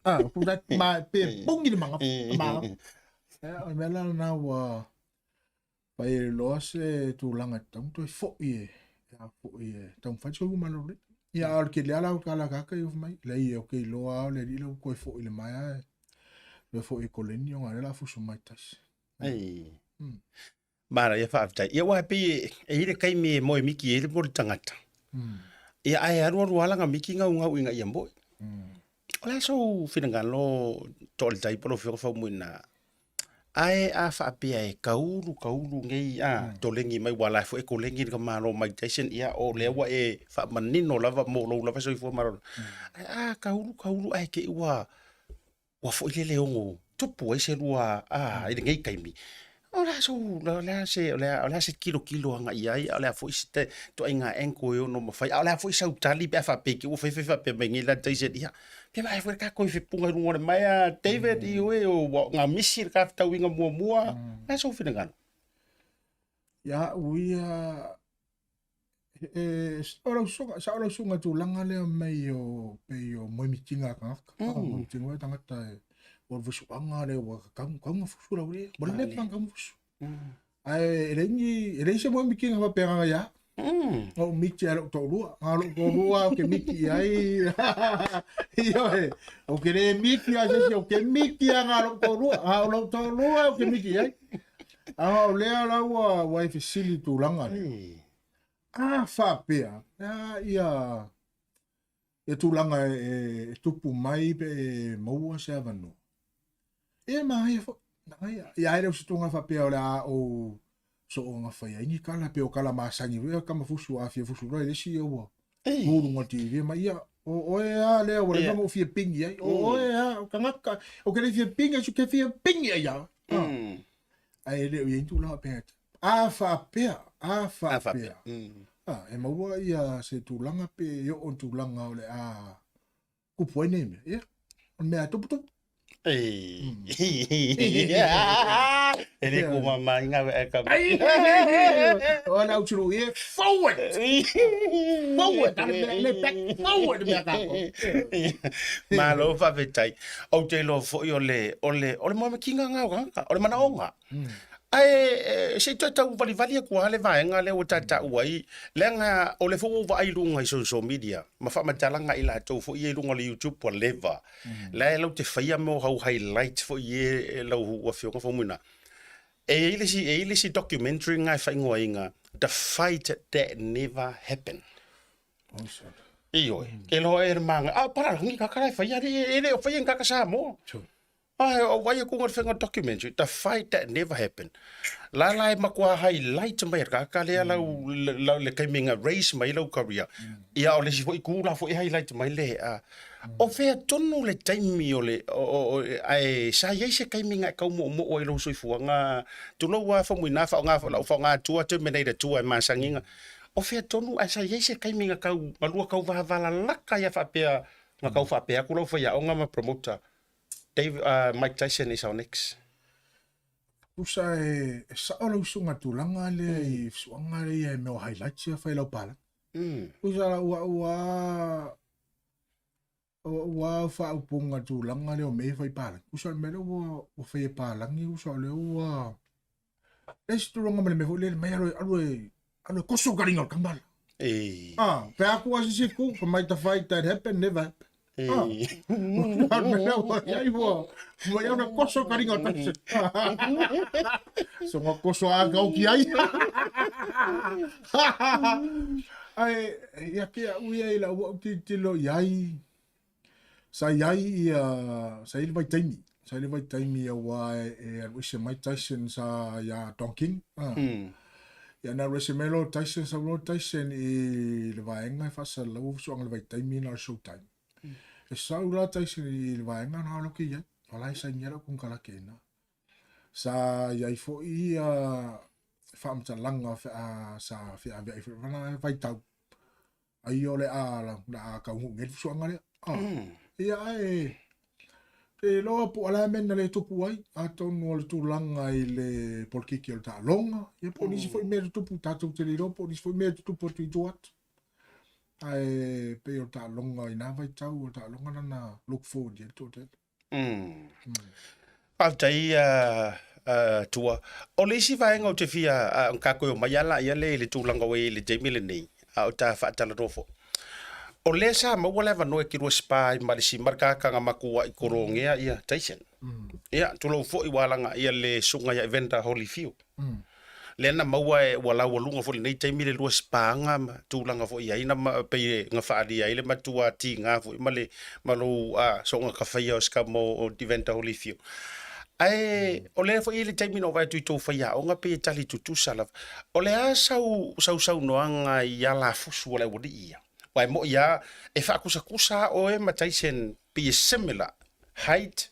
ah, ku da ma pe pungi le magafa, magafa. Eh, o le mea la lena ua fai e loa se tulaga e tatau ona toe foi e, a foi e taumafai le soifua maloloina. Ia, a o le tele lava la o tala kaka i mai, leai e ok loa lava o le alii la ua toe foi i le maea e, toe foi e koleni ona o lea o le a fusu mai tasi. Ei. Manaia faafetai. Ia aua e pei e i ai le taimi e moe miki ai le mo le tagata. Ia ae alualu lava lana miki gaugau ina ia moe. O le a sou finagalo Toaletai po o lau Afioga Faumuina, ae a faapea e kaulu kaulu nei a toleni mai aua o la e foi e koleni le tamaloa Mike Tyson, ia o lea ua e faamanino lava mo lou lava soifua maloloina. Ae a kaulu kaulu ae te i ua ua foi lele ono tupu ai se lua a i lenei taimi, o le a sou, o le a se, o le a se tilotilo agai i ai, a o le a foi se ituaiga angle e ono mafai, a o le a foi sau tali pe a faapea te i ua fai fai faapea mai nei la Tyson, ia, pe vaai foi le tatou fepuga i luga o le maea, David, ioe, ua na misi le ta fetauiga muamua, o le a sou finagalo? Ia au ia, E, o lau susuga, sao lau susuga i tulaga lea mai o pei o moemitiga a tagata. Mm. Moemitiga a tagata e o le fusuaga lea ua kau kau nga fusu lau lea. Ua leva kau nga fusu. Ae e leai ni e leai se moemitiga faapea ia. Na ou miti ai lou toalua. Na lou toalua ou te miti i ai. Ioe, ou te le miti lava i se isi, ou te miti lava na lou toalua. A o lou toalua ou te miti i ai. A o lea la ua ua e fesili i tulaga lea. A faapea, a ia Ia tulaga e, e tupu mai pe e maua se avanoa. Ia manaia foi, manaia. Ia ai le o se tulaga faapea o le a ou soonga fai ai ni kala pe o kala masani foi ia kama fusu a fia fusu loa i le isi ia ua tu luga o le TV ma ia o oe a lea ua leva ona ou fia pingi ai. O oe a o tagata o ke le fia pingi ai ke fia pingi ai ia. Ae le o i ai ni tulaga faapea. A faapea, a faapea. A, e maua ia se tulaga pe e oo i tulaga o le a tupu ai nei mea. Ia, o le mea e tuputupu. E le ku mama i ngā wea ka mai. O le au tulu i e forward! Forward! A le mea le back forward mea kākou. Malo faafetai. Ou te iloa foi o le, o le, o le moemakiga ngā o tagata, o le manaoga. Ae se i toe tau valivali atu lava le vaega lea ua tautaua ai, leaga o lea foi ua ou vaai i luga i social media ma faamatalaga a i latou foi ia i luga o le YouTube ua leva. La e latou te faia mea o au highlights foi ia e lau Afioga Faumuina. E i ai le isi, e i ai le isi documentary lena e faaigoaina The Fight That Never Happened. Ioe, ke loa e le manga, a o palalagi kaka la e faia, e le o faia ni kaka Samoa. Ae o vai aku le faiga documentary, The Fight That Never Happened. La la e matua highlight mai e kaka lea lau, lau le taimi na raise mai lau career. Ia o le isi foi itu la foi highlight mai le a. O fea tonu le taimi o le, o, o, o, ae sa i ai se taimi na e tau moomoo ai lou soifuaga, tulou lava Faumuina faaaoga lau faaaoga atua Terminator 2 e masani na. O fea tonu ae sa i ai se taimi na tau, na lua tau vavalalata ai a faapea, na tau faapea atu lau faiaoga ma promoter. Dave, Mike Tyson is our next. Tusa e, e sao lau susuga tulaga lea i fesuaga lea ia e mea o highlights ia fai lau palagi. Tusa la ua ua ua faaupuga tulaga lea o mea ia fai palagi. Tusa o le mea lea ua ua fai e palagi tusa o lea ua le isi tulaga ma le mea foi lele mai alu alu e alu e koso kariga o le kamala. Ei. Ah, pe aku a sisi ku, for mai the fight that happened never happened. Ei. Ah. Mea ua iai ua, ua iau na koso kariga o Tyson. So nga koso a kau ki ai. Ai, ia ke au ia i la ua tilotilo i ai, Sa i ai ia, sa i ai le vaitaimi, sa i ai le vaitaimi auā e alu ese mai Tyson sa iā Don King. Ah. Ia na alu ese mai loa Tyson, sau loa Tyson i le vaega e faasalalau fesoaga le vaitaimi na o le Showtime. E sau la Tyson i le vaega na o ke i ai, o la e sainia lau konekarate i ina. Sa i ai foi ia faamatalaga sa feaveai foi lana vaitau. Ai o le a le a taunuu nei le fesoaga lea. Ah. Ia ae e loa po o le a mea na le tupu ai, atonu o le tulaga i le polokiki o le taaloga, ia po o nisi foi mea tutupu tatou te le iloa po o nisi foi mea tutupu atu i tua atu. Ae pei o le taaloga i na vaitau, o le taaloga lana look forward i ai le toatele. Faafetai Tua. O le isi vaega ou te fia tatou e omai lava laia lea i le tulaga ua i ai i le taimi lenei, a o ta faatalanoa foi. O lea sa maua le avanoa e te lua spar ai ma le isi ma le tagata na matuai kologea ia Tyson. Ia, tulou foi ua alagaia le susuga ia Evander Holyfield. Lea na maua e ua laualuga foi i lenei taimi le lua spaga ma tulaga foi i ai na pei na faaalia ai le matua tiga foi ma le ma lou soona tafaia o se tama o Evander Holyfield. Ae o lea foi e i ai le taimi na ou vaai atu i tou faiaoga pei e tali tutusa lava. O le a sau sau saunoaga i alafusu o le aualii ia? Aua e moni lava e faakusatusa lava oe ma Tyson pei e similar height,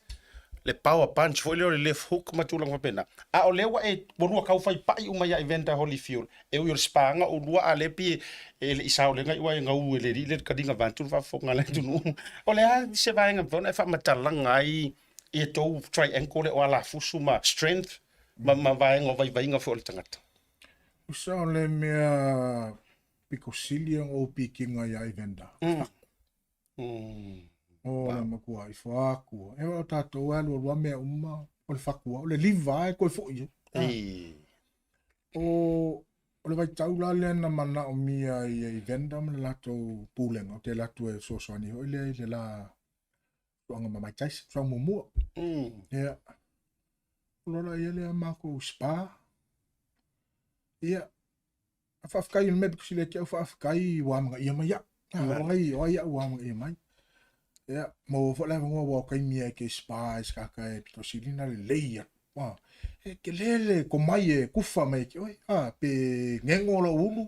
le power punch foi lea o le left hook ma tulaga faapena. A o lea ua e ua lua tau fai pai uma ia Evander Holyfield, e ui o le spaga o lua a lea pei e le i saolega i ua e gau e le alii le kaliga vaeatu le faafofoga a le atunuu. O le a se vaega mafai ona e faamatalaga ai ia tou triangle lea o alafusu ma strength ma, ma vaega o vaivaiga foi o le tagata? Usa o le mea pito sili ona ou pikiga ia Evander. O le matua i fakua. E o tatou e lua lua mea uma o le fakua. O le liva e koe foi e. O, o le vaitau la lea na manaomia i e Evander ma le latou pulega o te alu atu e fesoasoani foi lea i le la suaga ma Mike Tyson, suaga muamua. Ia. Lola ia lea makou spar. Ia. Faafetai i le mea pito sili ia te au faafetai ua amanaia mai au. O ai, o ai a'u amagaia mai. Ia, maua foi le avanoa aua o taimi e ke spa e sikaka e pito sili ona lelei atu. A, e tele le komai e kufa mai ia te oe, a, pe gego lou ulu,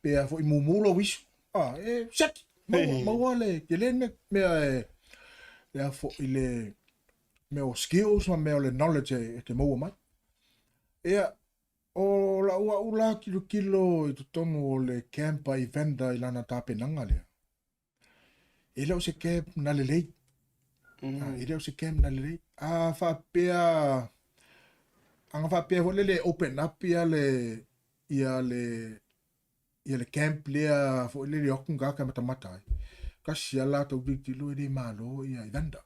pe a foi mumu lou isu, a, e siaki, maua, maua le tele le mea e, le a foi le mea o skills ma mea o le knowledge e te maua mai. Ia, O lau au la kilokilo i totonu o le camp a Evander i lana tapenaga lea, e le o se camp na lelei. E le o se camp na lelei. A faapea, aga faapea foi lele e open up ia le, ia le, ia le camp lea foi lele o atu ni tagata e matamata ai. Tasi lava latou tilotilo e le malo ia Evander.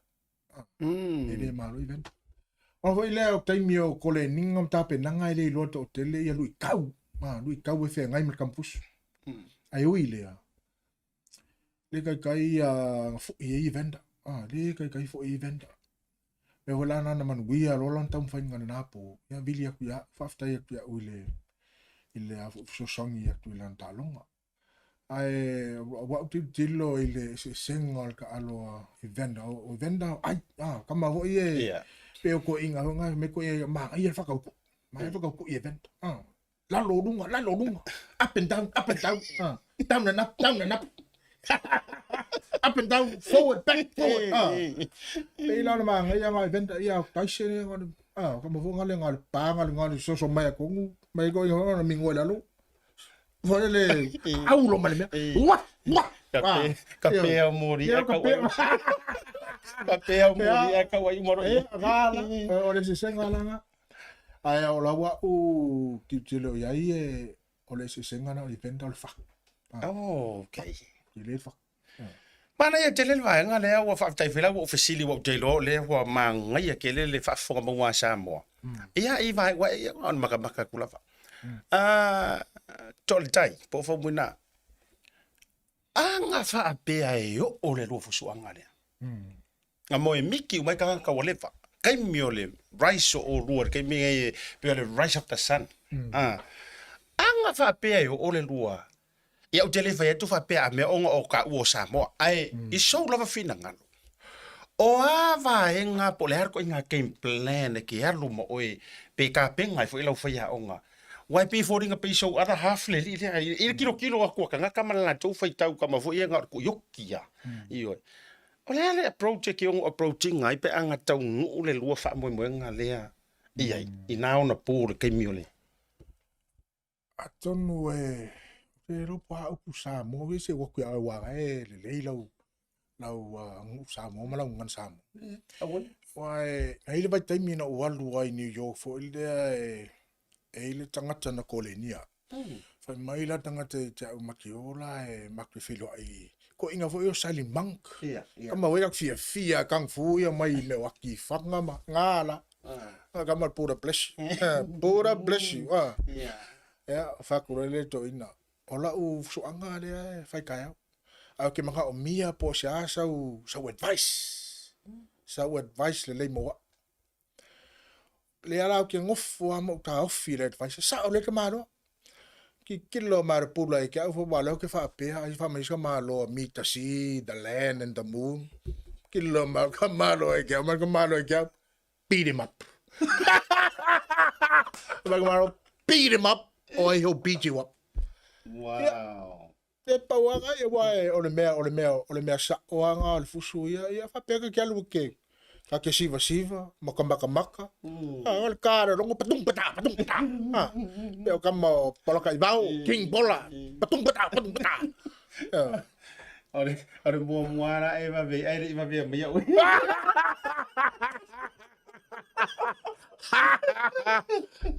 E le malo Evander. Ona foi lea o taimi o koleniga ma tapenaga e le iloa toatele ia luitau, luitau e feagai ma le kamufusu. Ae ui i lea, le taitai ia na foi ai Evander. Le taitai foi ai Evander. Mea foi la na manuia loa lana taumafaiga i lena po, ia vili atu ia au, faafetai atu ia au i le i le fesoasoani atu i lana taaloga. Ae ua au tilotilo i le eseesega o le taalo a Evander. O Evander, ai, ah, kama foi e, yeah. pe o toeaiina foi na, me toeaiina manaia le faatautui. Manaia le faatautui Evander. Ah. Lalo luga, lalo luga. Up and down, up and down. Ah. Down and up, down and up. Up and down, forward, back, forward. Ah. Pei la o le manaia nga Evander, ia, Tyson, ia, ah, kama foi ngale ngale pa, ngale ngale soso mai a kongu, mai ko ia na mingo i lalo. Foi le aulo ma le mea. Ua, ua. Ka pe, ka pe au mori a ka wai. Ka pe au mori a ka wai moro. E, gala, o le eseesega la na. Ae o lau au tilotilo i ai e, o le eseesega na o le vendor o le fak. Oh, okay. Tele le fak. Manaia tele le vaega lea ua faafetai foi la ua ou fesili ua ou te iloa o lea ua magaia tele le faafofoga maua a Samoa. Ia i vaega ua ia ona makamaka atu lava. Tolitai po o Faumuina. Aga faapea e oo le lua fusuaga lea. Nga moe miki uma ai tagata ua leva. Taimi o le rise o olua, le taimi e pei o le rise of the sun. Aga faapea e oo le lua Ia ou te le fai atu faapea a mea ona o taua o Samoa, ae i sou lava finagalo, o a vaega po o le a le ituaiga game plan e te alu ma oe pe tapena ai foi lau faiaoga, aua e pei e foliga pei sou other half le alii lea i le tilotilo atu a tagata ma le latou faitau tama foi ia na o le tuioki lava. Ioe. O le a le approach e te ono approach ina ai pe a na taunuu le lua faamoemoega lea i ai, inā ona po le taimi o le Atonu e te iloa po o a upu Samoa ia se ua atu ia oe aua e lelei lau lau aganuu Samoa ma lau gagana Samoa. Aua e i ai le vaitaimi na ou alu ai i New York foi lea e e i ai le tagata na kolenia. Fai mai la tagata ia te au ma te ola e matou te feiloai toeaiina foi o Sally Monk. Tama foi la fiafia kung fu ia mai i mea o Aki Whanga ma ngā la. Ah. Kama Buddha bless you. Buddha bless you. Ah. Yeah. Ia, whaku rei le toeaina. O lau fusuaga lea e fai taeao. Ae ou te manaomia po o se a sau, sau advice. Sau advice lelei mo au. Lea la ou te nofo lava ma ou taofi i le advice, e sao lelei le tamaloa. Tilotilo mai le pula i te au aua o lea ou te faapea ai fai mai se tamaloa meet the sea, the land and the moon. Tilotilo mai le tamaloa i te au, mai le tamaloa i te au, beat him up. Mai le tamaloa, beat him up or he'll beat you up. Wow. E pau lava ia aua o le mea, o le mea, o le mea sa'o lava na o le fusu ia, ia faapea ka te alu e ke, ka te sivasiva ma ka makamaka. A, o le ka le logo, patung pata, patung pata. A, pei o kama o Polakaivao, King Pola, patung pata, patung pata. A. O le, o le muamua la e vave, ai le i vavea mai au.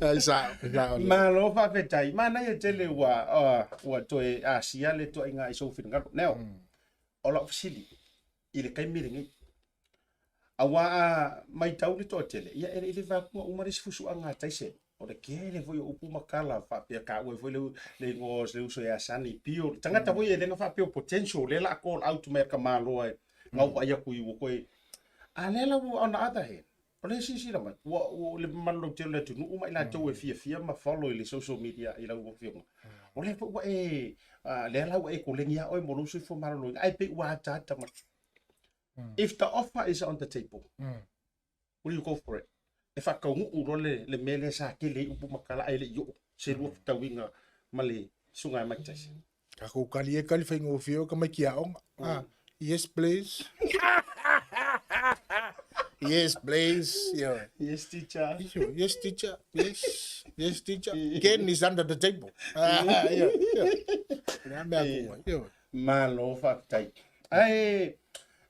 Ai sa'o, sa'o. Malo faafetai. Manaia tele ua ua toe asia le tuaiga i sou finagalo. Neo, o lau fesili i le taimi lenei, aua a matau le toatele, ia e le i leva atu na uma le isi fusuaga a Tyson. O le tele foi o upu ma tala faapea taua ai foi le le igoa o le uso ia Sonny Bill. Le tagata foi e le na faapea o potential lea o le a call out mai e ka Malo e gauvaai atu i ua koe. A lea la ua on the other hand. O lea e silasila mai, ua, ua le mamalu lautele o le atunuu ma i latou e fiafia ma follow i le social media i lau afioga. O lea foi ua e, lea la ua e koleni lava oe mo lou soifua maloloina, ae pei ua ataata mai. If the offer is on the table, will you go for it? E faataunuu loa le, le mea lea sa tele ai upu ma tala ae le i oo se lua fetauiga ma le susuga ia Mike Tyson. Takou kali e kali faigofie o tamaiti aoga. Ah, yes please. Yes please. Yeah. Yes teacher. Yes teacher. Yes. Yes teacher. Ken is under the table. Ah, yeah. Yeah. Lea mea ku ai. Yeah. Malo faafetai. Ae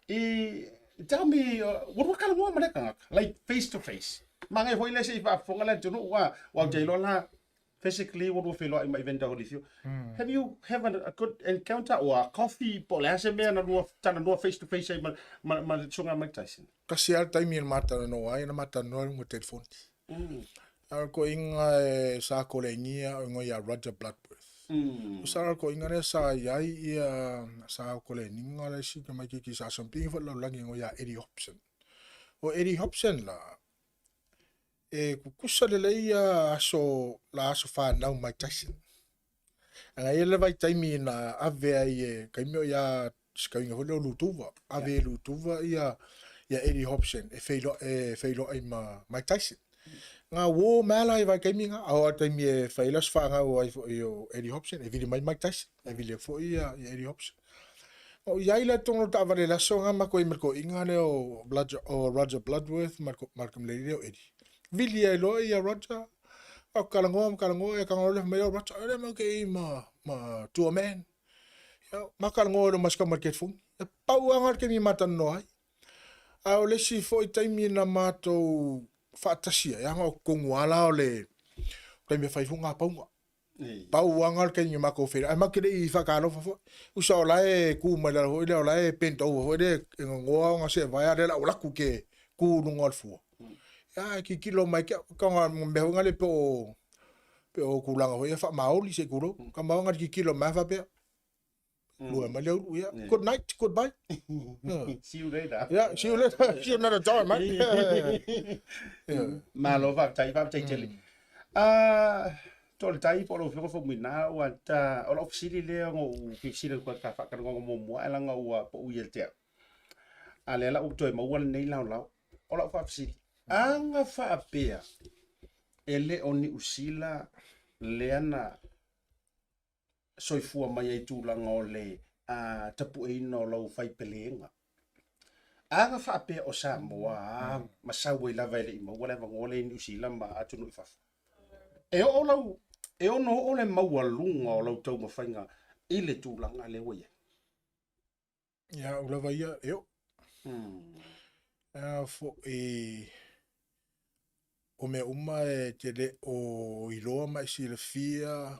i tell me ua lua talanoa ma lea tagata like face to face. Manaia foi lea se i faafofoga le atunuu aua ou te iloa la physically ua lua feiloai ma Evander Holyfield. Have you have a good encounter or a coffee po o le a se mea na lua talanoa face to face ai ma ma ma le susuga Mike Tyson? Tasi lava le taimi na ma talanoa ai, na ma talanoa i luga o telefoni. A o le toeaina e sa kolegia o igoa ia Roger Bloodworth. O sa le toeaina lea sa i ai ia sa kolegiga le isi tamaitiiti sa something foi le lalolagi igoa ia Eddie Hopson. O Eddie Hopson la, e kukusa lelei ia aso la aso whanau Mike Tyson. Anga ia le vaitaimi na ave ai e kaimi o ia sikauinga foi lea o Lutuva. Ave e Lutuva ia ia Eddie Hobson e wheiloa e wheiloa ai ma Mike Tyson. Ngā wō mea la i vaitaimi ngā, au a taimi e whai la whangau ai foi o Eddie Hobson, e vili mai Mike Tyson, e vili foi ia, ia Eddie Hobson. O iai la tonu taavale le aso nga makou ai ma le toeaina lea o Roger, o Roger Bloodworth ma le tamalii lea o Eddie. Vili ai loa ia Roger, o talanoa ma talanoa, ia tago loa le fai mai o Roger, o lea matou te i ma, ma Tour Man. Ia, ma talanoa loa ma si tama i le telefoni. E pau lava na o le taimi ma talanoa ai. A o le isi foi taimi na matou faatasi ai, ana o totonu lava la o le taimi e fai foi ngā paunga. Pau anga le taimi matou feiloai, ae matou te le i faatalofa foi. Usa o la e tu mai lalo foi lea, o la e bent over foi lea e nonoa ona seevae, a o lea o le a ou alu atu ke tu i luga o le fua. Ia e tilotilo mai ke au, tau mea foi nale pe o pe o tulaga foi ia faamaoli se i tulou. Tama ona tilotilo mai faapea, Lua mai le ulu, ia. Good night, goodbye. See you later. Yeah, see you later. See you another time, mate. Yeah. Malo, faafetai, faafetai tele. Ah, Toaletai po o lau Afioga Faumuina, ua ta, o lau fesili lea ona ou fia fesili atu ai ta faatalanoaga muamua ae leaga ua pau ia te au. A lea la ua toe maua lenei laolao. O lau faafesili, aga faapea e le o Niu Sila lea na soifua mai ai i tulaga o le tapueina o lau faipelega. A na faapea o Samoa a ma sau ai lava e le i maua le avanoa lea i Niu Sila ma atunuu i fafo. E oo lau, e ono oo le maualuga o lau taumafaiga i le tulaga lea ua i ai. Ia au lava ia, e oo. Ea foi, o mea uma e te le o iloa ma e silafia,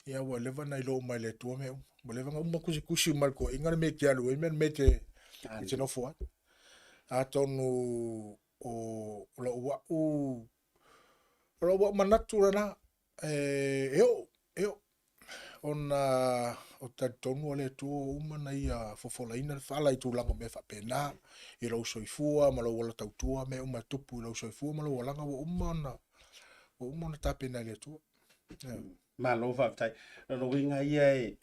ia ua leva ona iloa uma e le Atua mea uma. Ua leva ona uma tusitusi uma e le toeaina le mea e te alu ai ma le mea e te nofo ai. Atonu o lou au, o lou au manatu lena, e oo, e oo. Ona o talitonu o le Atua ua uma ona ia fofolaina le fala i tulaga o mea faapena, i lou soifua ma lou ola tautua, mea uma e tupu i lou soifua ma lou olaga ua uma ona, ua uma ona tapena e le Atua. Yeah. Malo faafetai. O lona uiga ia e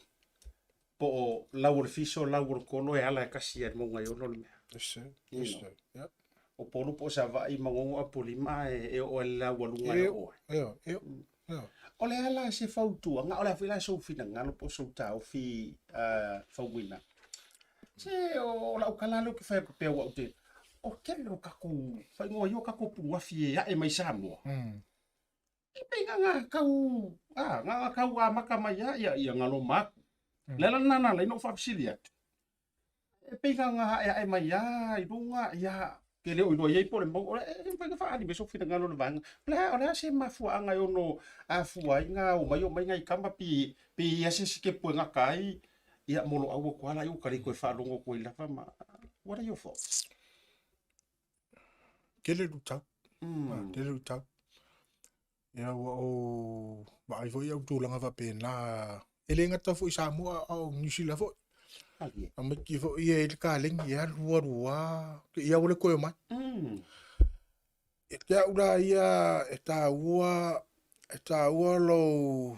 po o lau o le fiso, lau o le kolo e ala e kasi i le mauga e ono le mea. Yes sir. Yes sir. Yeah. O Upolu po o Savaii, Manono, Apolima e oo ai le laualuga e oo ai. Ioe, ioe. O le a la se fautuaga, o le a foi la sou finagalo po o sou taofi Faumuina? Se o lau tala lea ou te fai atu pea aua ou te, o le tele o tatou faaigoa ai o tatou puluafi e ae mai Samoa. E pei na ona tau, a, na ona tau amata mai lava ia, ia galoma atu. O le ala lena na ala ai ona ou faafesili atu. E pei na ona aeae mai lava i luga, ia, ke le o iloa i ai po o le mau, e mafai ona faaali mai sou finagalo i le vaega. O le a, o le a se mafuaaga e ono afua ai na omai omai nai tama pe, pe i ai se sitepu e gata ai, ia moloau atu lava laia ua ta le toe faalogo atu ai lava ma, what are your thoughts? Tele luitau. Tele luitau. Ia ua ou vaai foi au tulaga faapena, e le gata foi i Samoa a o Niu Sila foi. Tamaiti foi ia e i le kalegi, e alu alu lava, te i lava ua le toe omai. te au la ia e tāua, e tāua lou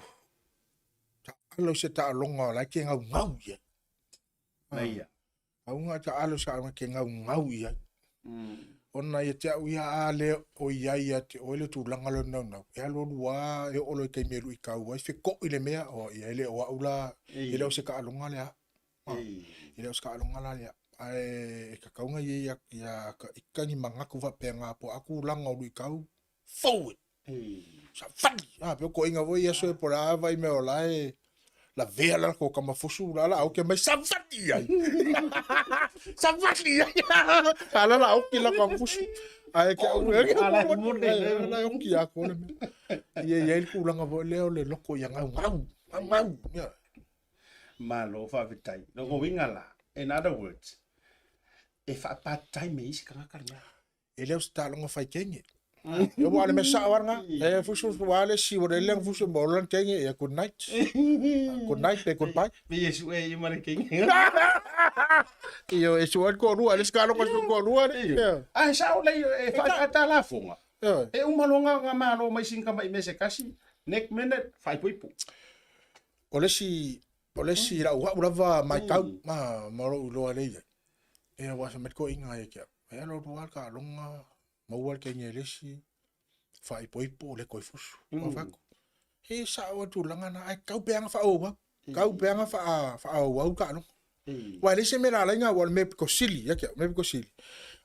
taalo i se taaloga o la e te gaugau i ai. Na ia. Auga taalo i se taaloga e te gaugau i ai. Ona ia te au ia a le o i ai ia te oe le tulaga lea o le naunau, e alualu lava e oo loa i taimi e luitau ai, feko'i le mea, o ia e le o au la, e le o se taaloga lea. E le o se taaloga la lea. Ae e tatau ona i ai ia ita ni manatu faapena po o a tulaga o luitau, forward! Savali! A, pei o toeaiina foi ia aso ia po o le a vaai mea o la e lavea le latou tama fusu la la oki mai savali ai! Savali ai! A la la oki la tama fusu. Ae ke au e la e oki a ko le mea. Ia i ai le tulaga foi lea o le loko ia gaugau, gaugau. Ia. Malo faafetai. Lona uiga la, in other words, e faa-part time e isi tagata le mea. E le o se taaloga fai kenge. E ua le mea sao lava lena. E fusu fusu lava le isi, ua lele ona fusu ma ola le kenge, ia good night. Good night pe goodbye. Pe ia sue ia ma le kenge. Ioe, e sue ai le toalua, e le isi taaloga e sue ai le toalua le. Ia. Ae sao lei e faaitaita lafoga. Ioe. E uma loa ona malo mai sina tamai mea se tasi, next minute, faaipoipo. O le isi, o le isi lau au lava matau, ma, ma lou iloa lea i ai. Ia aua fai mai le toeaina ia te au, e alu alu lava le taaloga, maua le kenge e le isi, faaipoipo le toe fusu. Ua fai atu, e sao lava le tulaga lena, ae tau pea ona faaauau, tau pea ona faaauau le taaloga. Aua e leai se mea na ala ai ona, aua o le mea pito sili ia te au, o le mea pito sili,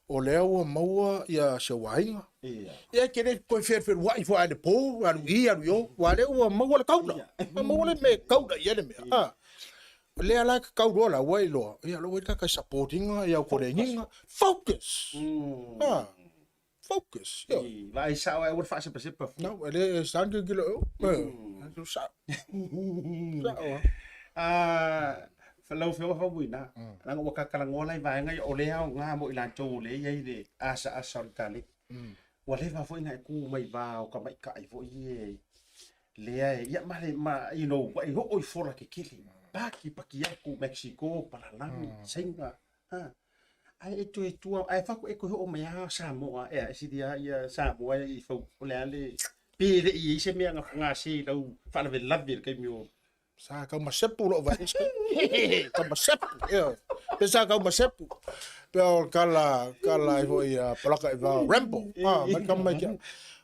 o lea ua maua ia si ou aiga. Ia e te le toe felufeluai foi lava i le po, alu i i alu i o, aua o lea ua maua le taula, ua maua le mea e taula i ai le mea. A, o lea la e tatau loa la, ua iloa, ia o lea ua i ai le tagata e support ina ia au koleniga, focus! A, focus, ioe. I, vaai sao ai aua le faasepasepa fua. No, e le, e sa ona tilotilo i o, ioe, sao, sao lava. Ah, lau Afioga Faumuina, leaga ua tatalanoa la i vaega ia, o lea e aoga mo i latou o lea e i ai le asaasa o le taleni. Ua leva foi ona e tu mai va o tamaitai foi ia lea e, ia ma le, ma, you know, ua e oo i fola kekele, paki paki atu Mexico, palalagi, Saina, ha. Ae e toe tua, ae fai atu e toe oo mai lava Samoa, ea, e sili lava ia Samoa i fau, o le a le, pe le i ai se mea na gase i lau faalavelave i le taimi o Sa kau ma sepu lou vae Kau ma sepu ioe. Pe sa kau ma sepu. Pe o kala kala ai foi a palaka i vao Rambo. Ah, mai kama mai kia.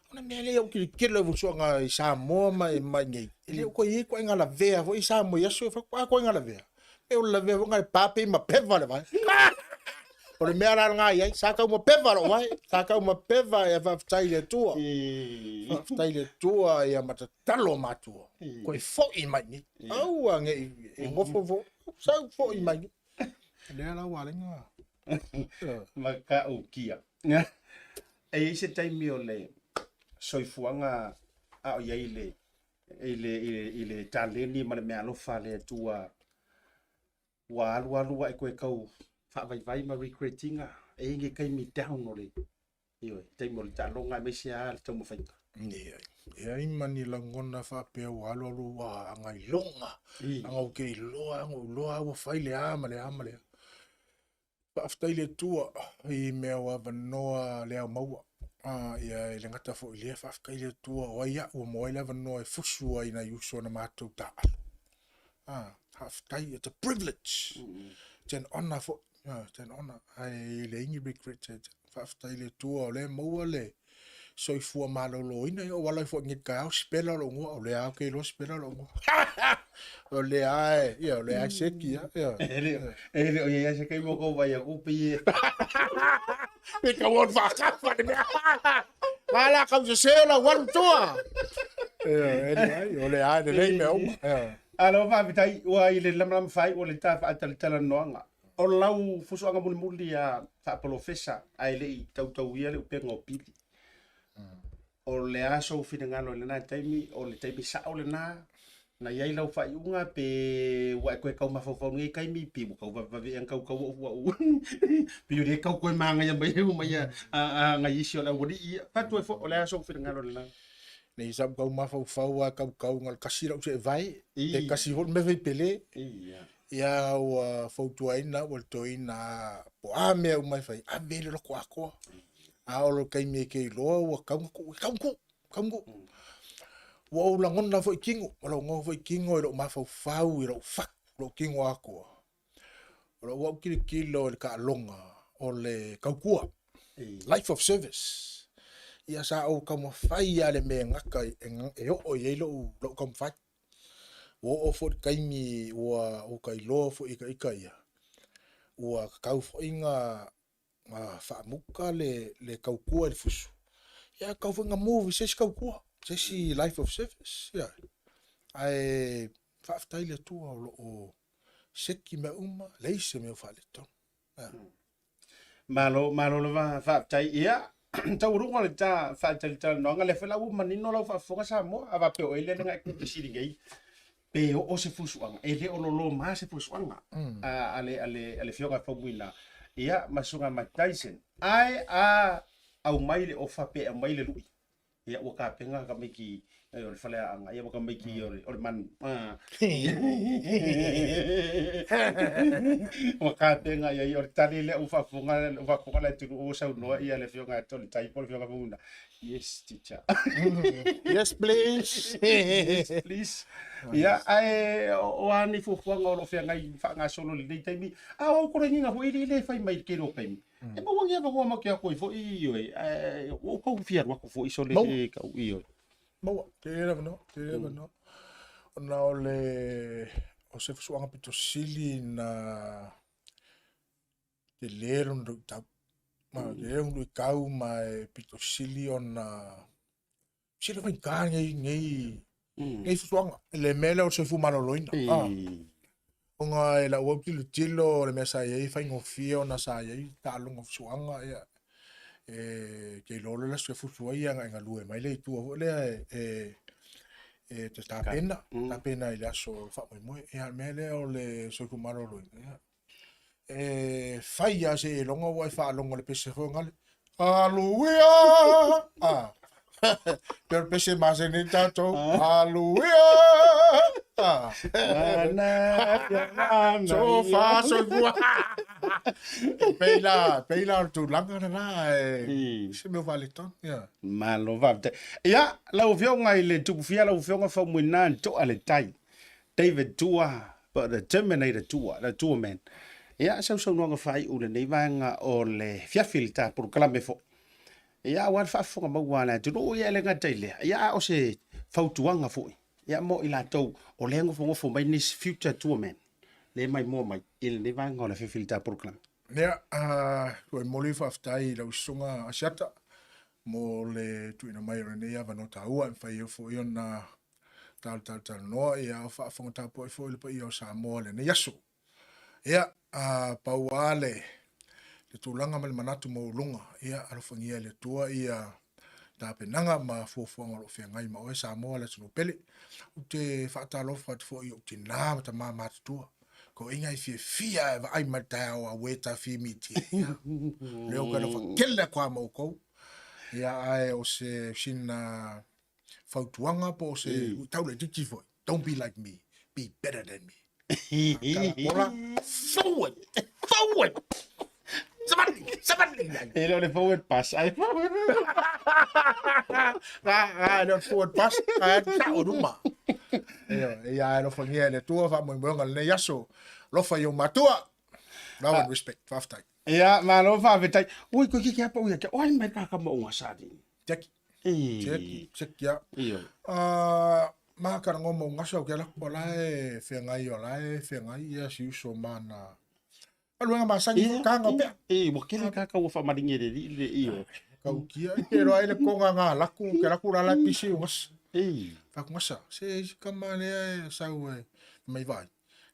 Ona mea lea o kilokilo i vusuanga i Samoa ma i mai nei. E le o koe i koe ngā lavea foi i Samoa i aso e whaku a koe ngā lavea. E o lavea foi ngā pape ma peva le vai. O le mea la ngā i ai, sa kau ma peva lou vai. Sa kau ma peva e whawhitai le tua. Whawhitai le tua ia matatalo matua. Koe fo'i mai nei. Aua nge i ngofo fo. Sau fo'i mai nei. Lea la ua lenga. Ma ka ukia. E i ai se taimi o le soifuaga a o i ai le i le i le i le taleni ma le meaalofa a le Atua ua alualu ae toe tau faavaivai ma regret ina e i ai ni taimi down o le Ioe, taimi o le taaloga aemaise lava le taumafaiga. Leai, leai ma ni lagona faapea ua alualu ua agailoga, aga ou te iloa, aga ou iloa ua fai le a ma le a ma le a. Faafetai i le Atua i mea ua avanoa le ao maua. A, ia e le gata foi i lea, faafetai i le Atua o ai a'u ua maua ai le avanoa e fusu ai nai uso na matou taaalo. A, faafetai, it's a privilege. It's an honor foi. Ah, it's an honor. Ae leai ni regret ia te au. Faafetai i le Atua o lea e maua le soifua maloloina. Ia, ua ala ifo i nei taeao, sipela lou igoa. O lea lava ou te iloa sipela lou igoa. O lea lava e, ia, o lea lava e seki lava, ia. E le e le o i ai lava se taimi o kou vaai atu pei e Pe tau ona faakafa le mea. Ma la kau sese lau alu tua. Ia, e leai, o lea lava e lelei mea uma. Ia. Alo faafetai ua i le lamalama fai ua le ta faatalatalanoaga. O lau fusuaga mulimuli a faapolofesa ae le i tautauia le upega o pili. O le a sou finagalo i lena taimi, o le taimi sao lena na i ai lau faaiuga pe ua e toe tau mafaufau i lenei taimi pe ua tau vavevave ea na tautau ou ua ou pei o lea e tau toe magaia mai ai uma ia nai isi o le aualii ia. Fai atu ai foi, o le a sou finagalo i lena? Nei sa ou tau mafaufau lava tautau na o le tasi lau seevae, pe tasi foi le mea fai pele. Ia ua fautuaina au e le toeaina po o a mea uma e fai, ave i le loto atoa. A o le taimi e te iloa ua tatau ona tuu, e tatau ona tuu, tatau ona tuu. Ua ou lagona foi i tino, ua lagona foi i tino i lou mafaufau i lou fatu, lou tino atoa. O lau au tilotilo i le taaloga o le tautua, life of service. Ia sa ou taumafai lava i le mea e gata e oo i ai lou taumafai. Ua oo foi i le taimi ua ou tailoa foi i ita ia, ua tatau foi na faamuta le tautua i le fusu, ia tatau foi na move i se isi tautua, se isi life of service. Ia. Ae faafetai i le Atua o lo o seki mea uma, leai se mea o faaletonu. Malo, malo lava faafetai. Ia, taualuga o le ta faatalitalanoaga, lea foi la ua manino lau faafofoga Samoa, a faapea o ai lea na e fesili nei, pe oo se fusuaga, e le o loloma se fusuaga a le a le a le afioga ia Faumuina, ia ma susuga Mike Tyson. Ae a aumai le ofa pe aumai le lui, ia ua tapena tamaiti o le faleaoga, ia ma tamaiti o le manu. Ua tapena i ai, o le tali lea ua faafofoga, ua faafofoga le atunuu ua saunoa ia le afioga ia Tony Tai po o le afioga Faumuina. Yes, teacher. Yes, please. Yes, please. Ia, ae o a nei fuafuaga o lo o feagai faagasolo i lenei taimi, a o au koloegiga foi e le fai mai i le tele o taimi. E maua ni avanoa ma te ako ai foi ioe, ae ua ou tau fia alu atu foi sole Maua. tau ioe. Maua, tele le avanoa, tele le avanoa. Ona o le, o se fusuaga pito sili na tele lona luitau. Ma tele lona luitau ma e pito sili ona sili faigata nei nei nei fusuaga. Le mea lea o le soifua maloloina. Ah. Ona e lau au tilotilo o le mea sa i ai e faigofie ona sa i ai taaloga o fusuaga ia e te iloa loa le aso e fusu ai ia agai galue mai lea i tua foi lea e e e te tapena, tapena i le aso o le faamoemoe. Ia o le mea lea o le soifua maloloina, ia e fai lava seiloga ua e faalogo i le pese foi gale. Hallelujah! Ah. Pe o le pese masani ai tatou. Hallelujah! Ah. So fa soifua. Pei la, pei la o le tulaga lena e se mea faaletonu. Yeah. Malo faafetai. Ia, lau Afioga i le Tupufia, lau Afioga Faumuina Toa le Tai. David Tua, po the Terminator Tua, the Tua Man. Ia, sausaunoaga faaiu lenei vaega o le fiafi le ta polokalame foi. Ia, aua le faafofoga maua a le atunuu, ia e le gata i lea. Ia, a o se fautuaga foi, ia mo i latou o lea nofonofo mai nisi future Tua Man, lea e maimoa mai i lenei vaega o le afiafi i le ta polokalame. Ia, ua momoli faafetai i lau susuga Asiata mo le tuuina mai o lenei avanoa taua e mafai ai foi ona talotalotalanoa, ia o faafofoga tapuai foi le paia o Samoa i lenei aso. Ia, a pau lava le, le tulaga ma le manatu maualuga, ia alofagia e le Atua ia tapenaga ma fuafuaga o lo o feagai ma oe Samoa le atunuu pele. Ou te faatalofa atu foi i ou tinā ma tamā matutua. Ko inga i fiafia e vaai mai le taeao a weta fi miti. Ia. Leo ka alofa kele atu a ma outou. Ia, ae o se sina fautuaga po o se luitau laitiiti foi. Don't be like me, be better than me. Kalapola, forward, forward. Savali, savali. E le o le forward pass, ai forward. Ah, le o le forward pass, ah, sao luma. Ia, ia, alofagia e le Atua faamoemoega o lenei aso. Alofa i ou matua. Love and respect. Faafetai. Ia, malo faafetai. Ui, koe keke apa ui ake, oai mai kaka mo unga sari. Jackie. Ee. Jackie, Jackie ia. Io. Ah, ma ka rango mo ngasa o ke ala o la e whengai o la e whengai ia si uso mana. Aluenga masangi Ia, kanga pea. E, ua kele kaka ua whamaringi re ri le io. Kau kia i te roa i le konga ngā laku, ke laku la la pisi o ngasa. E. Faku ngasa, se isi kama lea e sau e mai vai.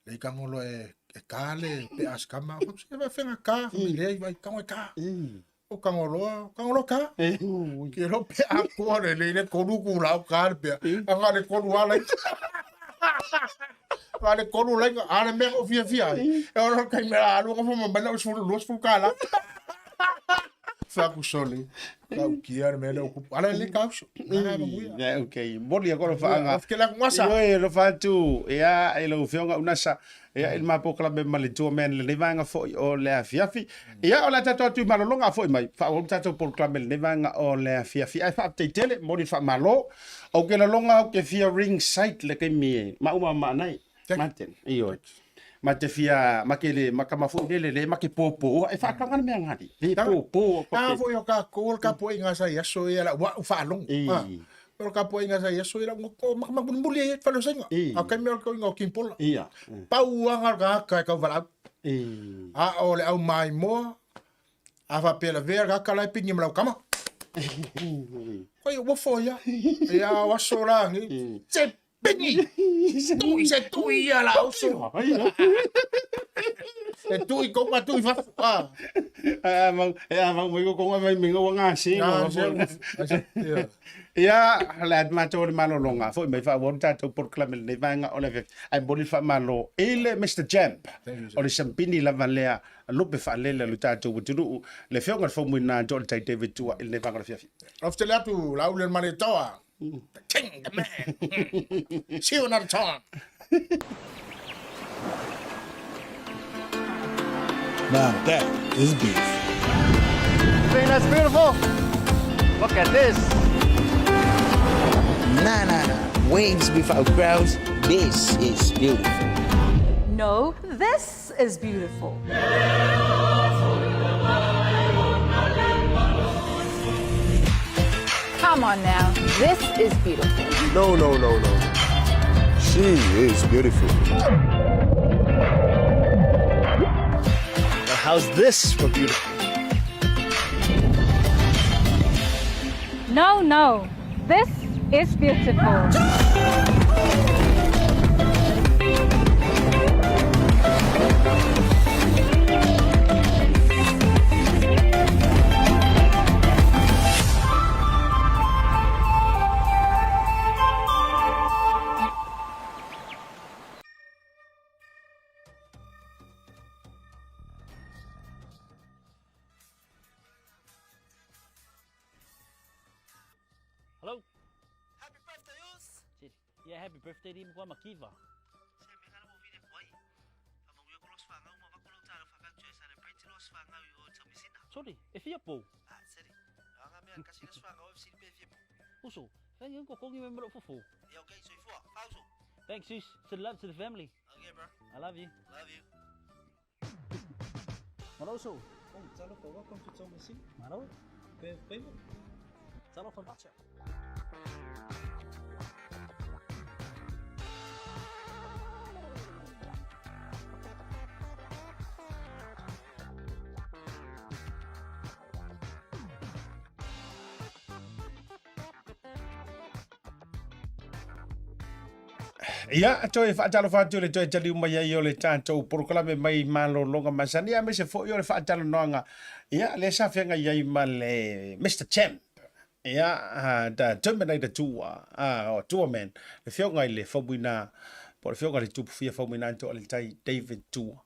Le i kangolo e e ka le pe as kama. Faku se vai whenga ka, mai lea i vai kango e ka. E. O Kangoloa, Kangoloa ka. E. Ke lo pe a koa le le le kolu ku lau ka le pea. Anga le kolu ala i. Nga le kolu lai ka ale mea o fia fia. E ora kai mea alu ka fama mai lau sulu lua sulu ka la. Faku sole. Ka ukia le mea lea o kupu. Ala le ka uso. Ala manuia. Yeah, okay. Moli a kolo whaanga. Of ke la ngasa. Ioe, lo whatu. Ia, e lau afioga unasa. Ia, i le mapo kalame ma le tua man lenei vaega foi o le afiafi. Ia, o le a tatou atu i malologa a foi mai. Faaauau le tatou polokalame lenei vaega o le afiafi. Ae faafetai tele, momoli le faamalo. Ou ke laloga au ke fia ring side le taimi e mauma maanai. Martin, ioe. Ma te fia, ma ke le, ma kama foi lele le, ma ke pōpō, e whaakanga le mea ngari. Le pōpō. A foi o ka ko ka po inga sa iaso ia la wa u whaalongo. O ka po inga sa iaso ia la ko ma ma muli e whalo senga. A kai mea ko inga o Kimpola. Ia. Pau anga ka ka ka wala. A o le au mai moa. A fa pela vea ka kala e pingi ma lau kama. Ko ia wofo ia. Ia o aso la ngi. Se Pingi! Tui se tui ia la uso. E tui ko ma tui fa. Ah. Ah, mau, e a mau mai ko mai minga wa ngasi. Ia, le at matou le malolonga foi mai fa won tatou polokalame lenei vaega o le afiafi. Ae momoli le faamalo i le Mister Champ o le siampini lava lea lupe faalele o le tatou atunuu, le afioga i le Faumuina John Tai David Tua i lenei vaega o le afiafi. Lofotele atu la ule le Malietoa. The king, the man. See you another time. Now that is beef. Think that's beautiful? Look at this. Nah, nah, nah. Waves without crowds. This is beautiful. No, this is beautiful. Come on now, this is beautiful. No, no, no, no. She is beautiful. Now how's this for beautiful? No, no, this is beautiful. Hello. Happy birthday, us. Yeah, happy birthday di mo makiva. Sorry, e fia pou. Uso, thank you ko kongi me mero fufu. Yeah, okay, soifua. Fauso. Thanks, sis. Send love to the family. Okay, bro. I love you. Love you. Malo uso. Oh, talofa, welcome to Taumeasina. Malo. Talofa macha. Ia, toe faatalofa atu i le toe taliu mai ai o le tatou polokalame mai malologa masani, aemaise foi o le faatalanoaga, ia, lea sa feagai ai ma le Mister Champ, ia, the Terminator Tour, o Tour Man, le afioga i le Faumuina, po o le afioga i le Tupufia Faumuina Toaletai David Tua.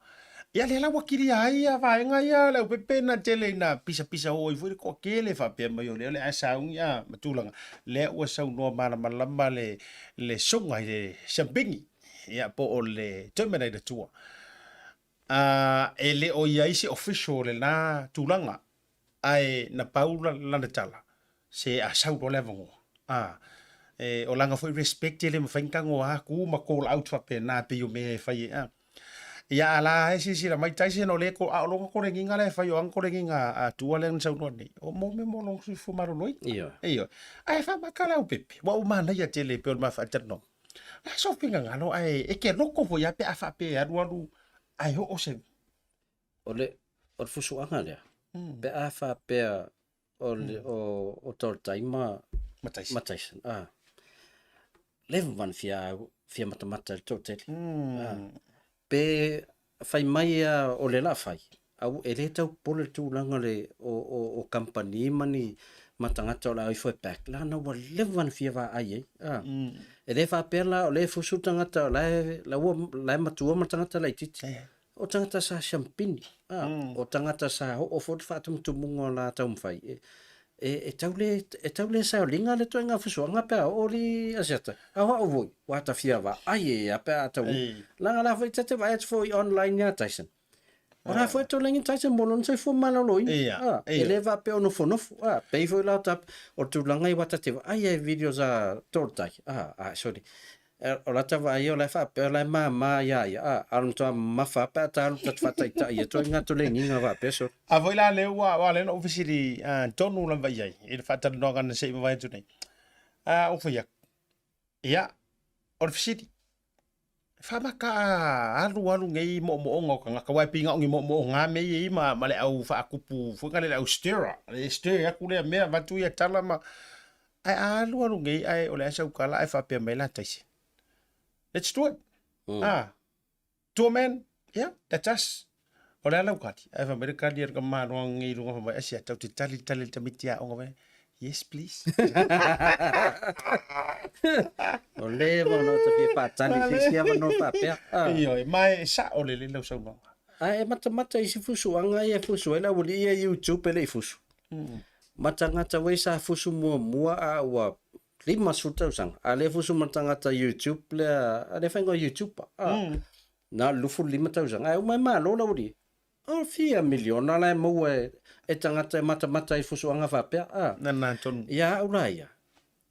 Ia lea la ua kilia ai ia vaega ia le aupepe na tele ina pisapisa oo ai foi le toatele faapea mai o lea o le a sauni a ma tulaga lea ua saunoa malamalama le le suga i le siampini ia po o le Terminator Tour. A e le o i ai se official o lena tulaga ae na pau lana tala se a sau loa le avanoa. A e o lana foi respect e le mafai ona tago atu ma call out faapena pei o mea e fai ai a. Ia a la e silasila mai Tyson o le ko a o lona koleniga la e fai o ana koleniga a Tua lea na saunoa nei o mo mea mo lona soifua maloloina. Ioe. Ioe. Ae faamaka la au pepe ua ou manaia tele pei o le ma faatalanoaga. La so finagalo ae e ke loko foi a pe a faapea e alualu ae oo se O le, o le fusuaga lea, pe a faapea o le, o, o Toltai ma, ma Tyson. ma Tyson, ah. Leva ona fia, fia matamata i le toatele. Ah. Pe fai mai a o le la fai, au e le tau popole le tulaga o le, o, o, o kamupani ma ni, ma tagata o le a ifo e back, leaga ua leva ona fia vaai ai. Ah. E le faapea la o lea e fusu le tagata o la e, la ua, la e matua ma le tagata laitiiti. O tagata sa siampini, a, o tagata sa oo foi le faatumutumuga o la taumafai, e, e, e tau le, e tau le saoliga le toega fusuaga pe a oo li Asiata. A o au foi, ua ta fia vaai e a pe a tau. Leaga la foi ta te vaai atu foi online ia Tyson. O la foi tolagi Tyson mo lona soifua maloloina. Ia, A, e ia. le faapea o nofonofo. A, pei foi la o ta, o le tulaga i ua ta te vaai ai i videos a Toltai. A, a, sorry. O la ta vaai o la e faapea o la e mama ia ia, a, a o le matua mamafa lava pe a ta alu ta te faataitai e toe ngā tolegiga faapea sole. A foi la lea ua, aua lea na ou fesili tonu lava i ai i le faatalanoaga na se i mavae atu nei. A, ou fai atu, ia, o le fesili, e faamata a alu alu nei moomooga o tagata, aua e pei na o ni moomooga mea ia e i ai ma le au faatupu foi lea le au stirrer, e stir atu lea mea avatu ia tala ma Ae a alu alu nei ae o le a sau tala ae faapea mai la Taise. Let's do it. Ah. Two men. Yeah, that's us. O le a lau kali. Ae fai mai le kali a le tamaloa nei i luga fai mai, asia tau te tali tali le tamaiti aoga mai. Yes, please. O le va no ta fia whātali se isi avanoa faapea. Ah. Ioe, ma e sao lelei lau saunoaga. Ae e matamata i si fusuaga ia e fusu ai le aualii ia YouTube e le i fusu. Ma tagata wei sa fusu muamua a ua 50 tausaga, a lea fusu ma tagata YouTube lea, a lea whainga YouTube a. Na o le 25 tausaga, ae uma e malo le aualii. O fia miliona la e maua e tagata e matamata i fusuaga faapea a. Na na tonu. Ia au la ia,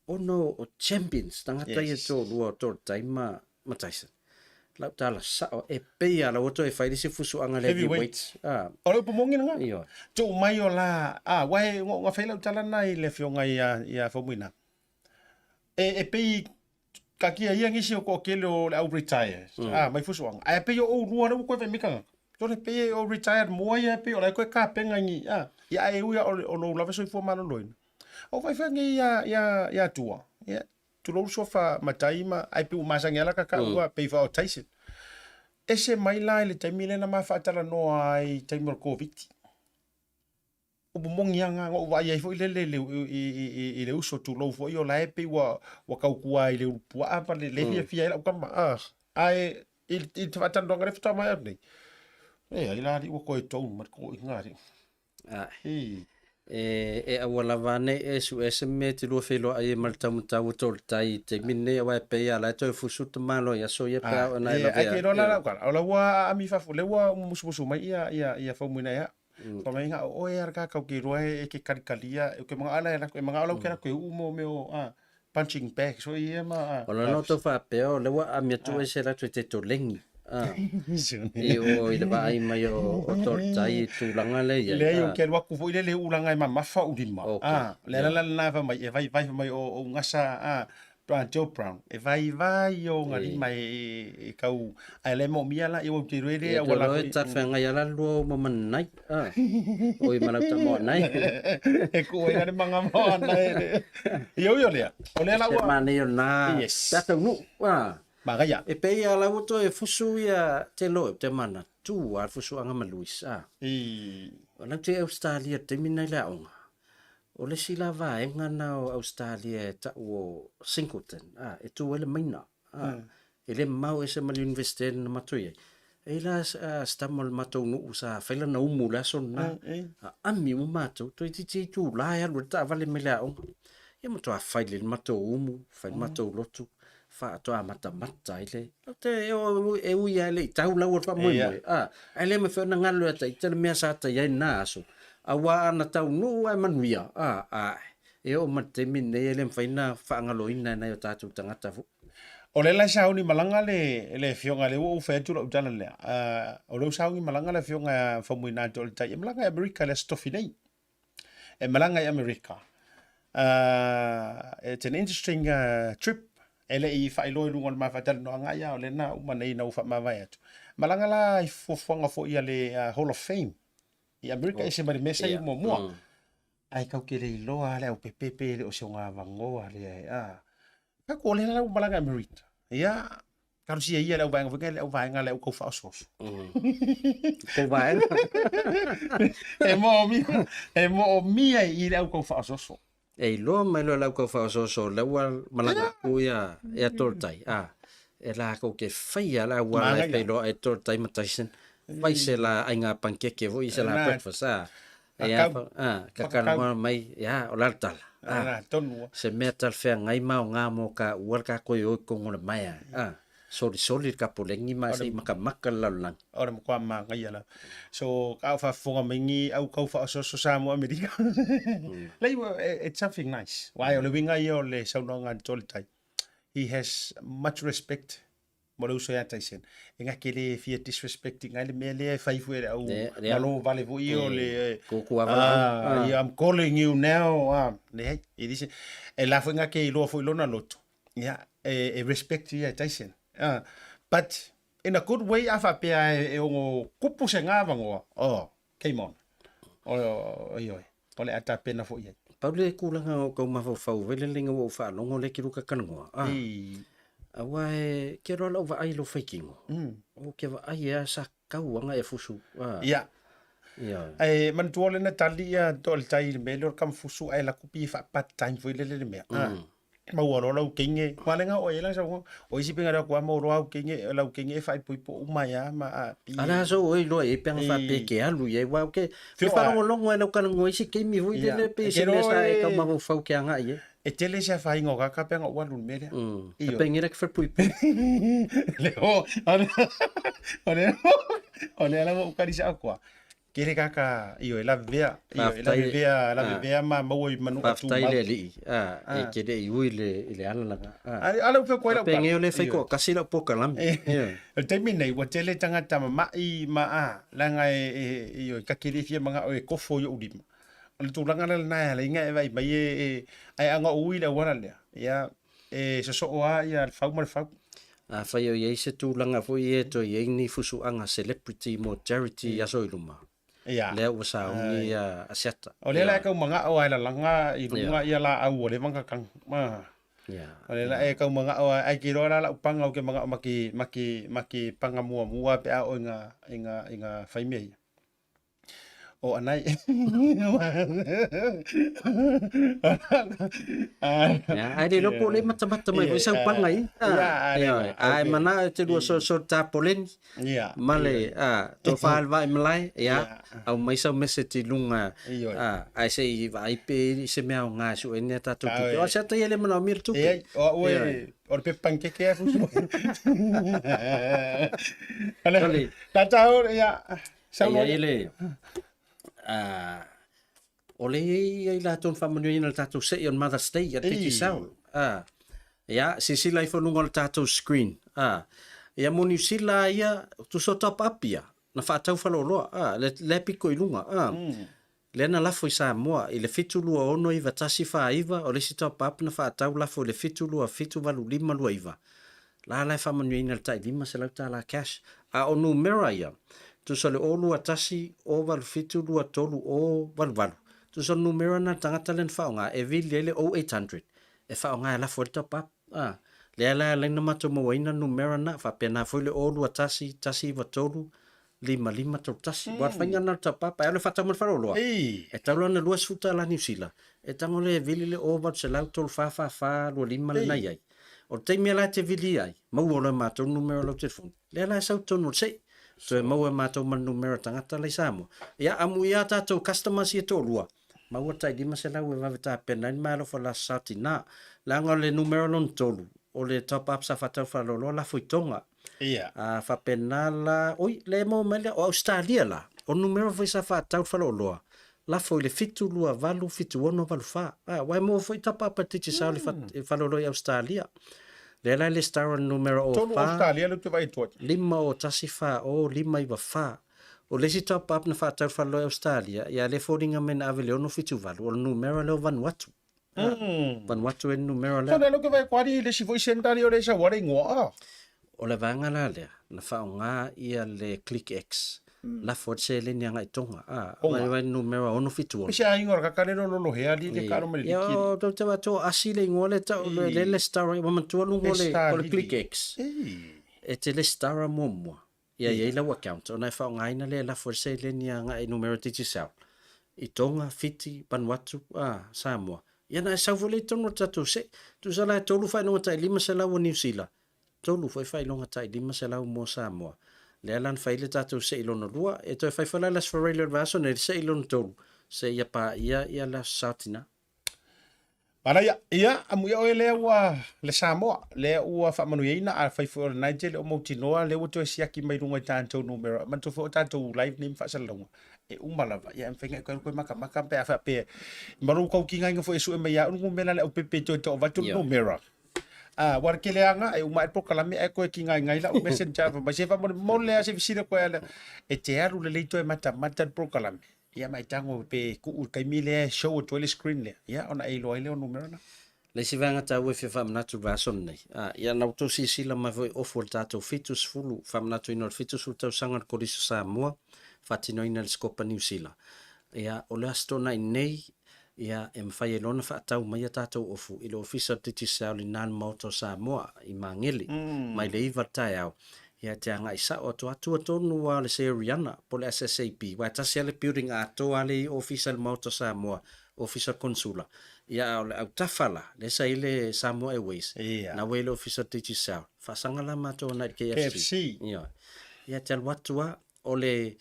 ona o champions, tagata ia toalua o Tortai ma ma Tyson. Lau tala sao, e pei a lau toe fai le isi fusuaga le heavyweight. Ah. O le upu moni lena. Ioe. Tuu mai o la, ah, aua e na fai lau tala lena i le afioga ia Faumuina. E pei kakia ia nisi o toatele o le au retire, ah, mai fusuaga. Ae pei o oulua lea ua toe fai mai tagata. Tole pei e o retired mua ia pei o la e toe kapena i ni, ah, ia ae ui lava o lou lava soifua maloloina. O fai fai nei ia Tua, ia, tulou le suafa matai ma ai pei ua masani lava laka kau a pei faa o Tyson. Ese mai la i le taimi lea na ma faatalanoa ai i taimi o le Koviti. Upu moni lava na ou vaai ai foi lele i le uso tulou foi o la e pei ua tautua i le ulupuaa ma le le fiafia ai lau tama. Ae i le faatalanoaga lea faatoa maea atu nei, leai la alii ua toe tou ma le toeaina alii. Ae. E aua lava ane e sue se mea e te lua feiloai ai ma le taumatau o Toltai i te taimi lenei aua e pei lava o la e toe fusu le tamaloa i aso ia pe a oo ina e Ae lavea. te iloa la lau tala, o la ua aami i fafo, lea ua musumusu mai ia Faumuina ia. Fai mai na o oe lava le tagata ou te iloa e te kalikalia, ou te manao la e alu atu, e manao la ou te alu atu e uu mo mea o punching bags foi ia ma. O lona o tau faapea o lea ua aami atu oe se latou e te tolegi. I o i le vaai mai o Toltai i tulaga lea i ai. Leai ou te alu atu foi lele uu leaga e mamafa ou lima. O le ala la lena fai mai e vaivai fai mai o ou gasa Joe Brown e vaivai ona lima e tau ae le moomia la ia ua ou te iloa e le Ia auala toe foi. talafeagai lava la lua ou ma Mananai. Oi ma lau tama o Anae. E kuu ai la le maga ma o Anae. Ia ui o lea, o lea la Se ua manaia o lena Yes. pe a taunuu. Magaia. E pei lava la ua toe fusu ia te loe, ou te manatu lava le fusuaga ma Luis. O lau te Australia i le taimi lenei i le aoga, o le isi la vaega lena o Australia e tau o Singleton, e tu ai le maina. E le mamao ese ma le Universite na matou i ai. E i ai la se tama o le matou nuu sa fai lana umu i le aso lena, aami uma matou, toeitiiti itula e alu ai le taavale mai le aoga. Ia matua fai lelei le matou umu, fai le matou lotu, faatoa matamata ai le, e ui lava e le i tau lau o le faamoemoe, ae le mafai ona galo ia te ita le mea sa tai ai i lena aso, aua ana taunuu ae manuia, e oo mai le taimi lenei e le mafai ona faagaloina e nai o tatou tagata foi. O lea la e sauni malaga le afioga, lea ua ou fai atu lau tala lea, o lea ua sauni malaga le afioga ia Faumuina Toaletai e malaga i Amerika i le Aso Tofi nei. E malaga i Amerika. It's an interesting trip. E le i faailoa i luga o le ma faatalanoaga, ia o lea na uma nei na ou faamavae atu. Malaga la i fuafuaga foi a le Hall of Fame i Amerika, ese mai le mea sa i muamua. Ae tatou te le iloa lava le aupepe pe le o se ogavanoa lea e a. Tatou o lea la ua malaga i Amerika. Ia, talosia ia le auvaega foi lea, le auvaega a le au tau faaosooso. Kou vaega. E moomia, e moomia i i le au tau faaosooso. E iloa mai loa le au tau faaosooso o lea ua malaga atu ia Toltai, a, e latou te faia le auala e feiloai ai Toltai ma Tyson. Fai se la aiga pankeke foi se la breakfast a. Ia a kakalagoa mai ia o la le tala. A tonu. Se mea talafeagai ma aoga mo ka ua le ka toe o i totonu o le maea a. Solisoli le kapolegi ma se i makamaka le lalolagi. O le matua manaia lava. So a o faafofoga mai ni au kau faaosooso Samoa Amerika. Leai, it's something nice. Aua o le uiga ia o le saunoaga a le Toltai. He has much respect mo le uso ia Tyson. E ngake le fia disrespect ngai le mea lea e fai foi e le au malo vale foi o le ah, I'm calling you now. Ah, leai, e lise e la foi ngake iloa foi lona loto. Ia, e, e respect ia e Tyson. Ah, but in a good way a faapea e, e ono kupu se ngā vangoa. Oh, came on. O, o, ioe. O le a tapena foi ai. Pau le kulaga o kou mafaufau foi le lenga ua ou faalogo lea ke luka kanoa. Ah. Aua e ke roa lau vaai lo faikino. O ke vaai e a sa kau anga e fusu. Ah. Ia. Ia. E manatua le na tali ia to le tai le mea lea o le kamafusu ae laku pi fa part time foi lele le mea. Ah. Maua loa lau kenge. Malenga o e la sa o isi penga lea kua maua loa au kenge lau kenge e faaipoipo uma ia ma a pi. Ala so oi loa e peanga fa pe ke alu ia wa ke ke whalongolongo e lau kalango isi keimi foi lele pe se mea sa e kau mafaufau ke anga i e. E tele se afaina o kaka peanga ua alu le mea lea. E pengera ke whapuipu. Le o, o le o le ala o karisa koa. Kere kaka io e lavevea, io e lavevea, lavevea ma maua i manu atu. Faafetai le alii, a e te le i ui le i le ala langa. A ala u koe lau. Penge o le whai ko kasi lau pokalami. O le taimi nei ua tele tagata mama'i ma a leaga e e ioe kake le fia maga'o e kofo i o'u lima. O le tulaga la lena e ala ai ona e vaai mai e e ae a na ou ui le auala lea, ia e soso'o lava ia le fau ma le fau. Afai o i ai se tulaga foi e toe i ai ni fusuaga celebrity mo charity i aso i luma, lea ua sauni a Asiata. O lea la e tau maga'o a e lalaga i luga ia laau ua leva ona kakaga. O lea la e tau maga'o a ae ke iloa la la'u paga ou te maga'o ma ke ma ke ma ke paga muamua pe a oo i ga i ga i ga fai mea ia. O anai. Ia, ae le iloa po o le matamata mai foi sau paga ia. Ia, ae manao e te lua solisoli tapoleni ma le tofa le vaai malae, ia, aumai sau message i luga, ae se i vaai pe i se mea aoga e sue ai ni a tatou tupe. O Asiata ia e le manaomia le tupe. Leai, o au e, o le pepa panikeke lava e fusu. Tata, ia, Saunoa. Ia le, a, o le i ai latou na faamanuiaina le tatou se'i on Mother's Day ia le Digicel. A, ia, silasila ifo i luga o le tatou screen. A, ia mo Niu Sila ia, tusa o top up ia, na faatau faleoloa, a, le, lea piko i luga, a. Lea na lafo i Samoa, i le 7269149, o le isi top up na faatau lafo i le 7278529. La la e faamanuiaina i le tai $500 cash. A o numera ia, tusa o le 021 087 23 088, tusa o le numera lena le tagata lea na faaaoga e vili ai le 0800 e faaaoga e lafo ai le top up. A, lea la e ala ai ona matou mauaina le numera lena, faapena foi le 021 193 5531. Ua faiga lena o le taupapa. E alu e faatau mai le faleoloa. E tau la ona $20 Niu Sila. E tago lea e vili le 0800 3444 25 lena i ai. O le taimi la e te vili ai, maua loa e matou le numera o lau telefoni. Lea la e sau i totonu o le se'i. Toe maua e matou ma le numera tagata la i Samoa. Ia, amuia a tatou customers ia e toalua, maua le tai 500 e vave tapena ai le meaalofa o le Aso Sa Tina. Leaga o le numera lona tolu, o le top up sa faatau faleoloa lafo i Tonga. Ia. A faapena la, oi, lea e maua mai lea, o Ausetalia la, o numera foi sa faatau le faleoloa, lafo i le 728 76 84. A, aua e maua foi tapa apa Digicel i faleoloa i Ausetalia. Lea la e lesitara le numera o Tolu 4, Ausetalia lea ou te vaai atu ai. 5 o 1 4 o 5 9 4. O le isi top up na faatau le faleoloa i Ausetalia, ia lea e foliga mai na ave i le 678, o le numera lea o Vanuatu. Vanuatu e le numera lea. Sona lea vai koari le si foi sentari o le sa wale ngoa. O le vaega la lea, na faaaoga ia le Click X. Lafo ai le seleni agai i Tonga. A, vai vai numera 676. Se aiga o le kaka le lolo hea li le kalo mai le Ia, o tou te vaai o asi le ingoa le tau le le le star ua matua luga o le o le Click X. E te le star muamua. Ia i ai lau account ona e faaaogaina lea e lafo ai le seleni agai i numera Digicel i Tonga, Fiti, Vanuatu, a, Samoa. Ia na e sau foi lea i totonu o le tatou se'i. Tusa la e tolu faailoga tai 500 o Niu Sila, tolu foi faailoga tai 500 mo Samoa. Lea la na fai ai le tatou se'i lona lua, e toe fai foi la le Aso Faraile o le vaiaso nei le se'i lona tolu, seia paia ia le Aso Sa Tina. Manaia, ia, amuia oe lea ua le Samoa, lea ua faamanuiaina, afai foi o lena e te le o mautinoa, lea ua toe siaki mai luga i tatou numera, manatua foi o tatou live nei ma faasalalauga, e uma lava, ia e mafai ona e toe alu toe matamata pe a faapea, ma lou tautigaina foi e sue mai ia au le numera le aupepe e toe toavatu le numera. Ah, ua le tele aga e uma ae le polokalame ae toe tigaina ai lau messenger fai mai se faamolemole lava se fesili atu ai lea. E te alu lelei toe matamata le polokalame, ia ma e tago pe tuu i le taimi lea e show atu ai le screen lea, ia ona e iloa ai lea o numera na. Le isi vaega taua e fia faamanatu i le vaiaso lenei, a, ia na outou silasila mai foi ofu o le tatou 70, faamanatuina o le 70 tausaga o le Kolisi o Samoa, faatinoina e le Sikopa Niu Sila. Ia, o le Aso Toonai nei, Ia, e mafai ai loa ona faatau mai a tatou ofu i le Ofisa o le Digicel i na le Maota o Samoa i Magele, mai le 9 i le taeao. Ia, e te agai sao atu lava, tua tonu lava o le Seriana po o le SSAB, aua e tasi lava le building atoa lava lea i Ofisa i le Maota o Samoa, Ofisa o le Konesula. Ia, a o le autafa la, lea sa i ai le Samoa Airways, na ua i ai le Ofisa o le Digicel. Faasaga la matou agai i le KFC. Ioe. Ia, e te alu atu lava, O le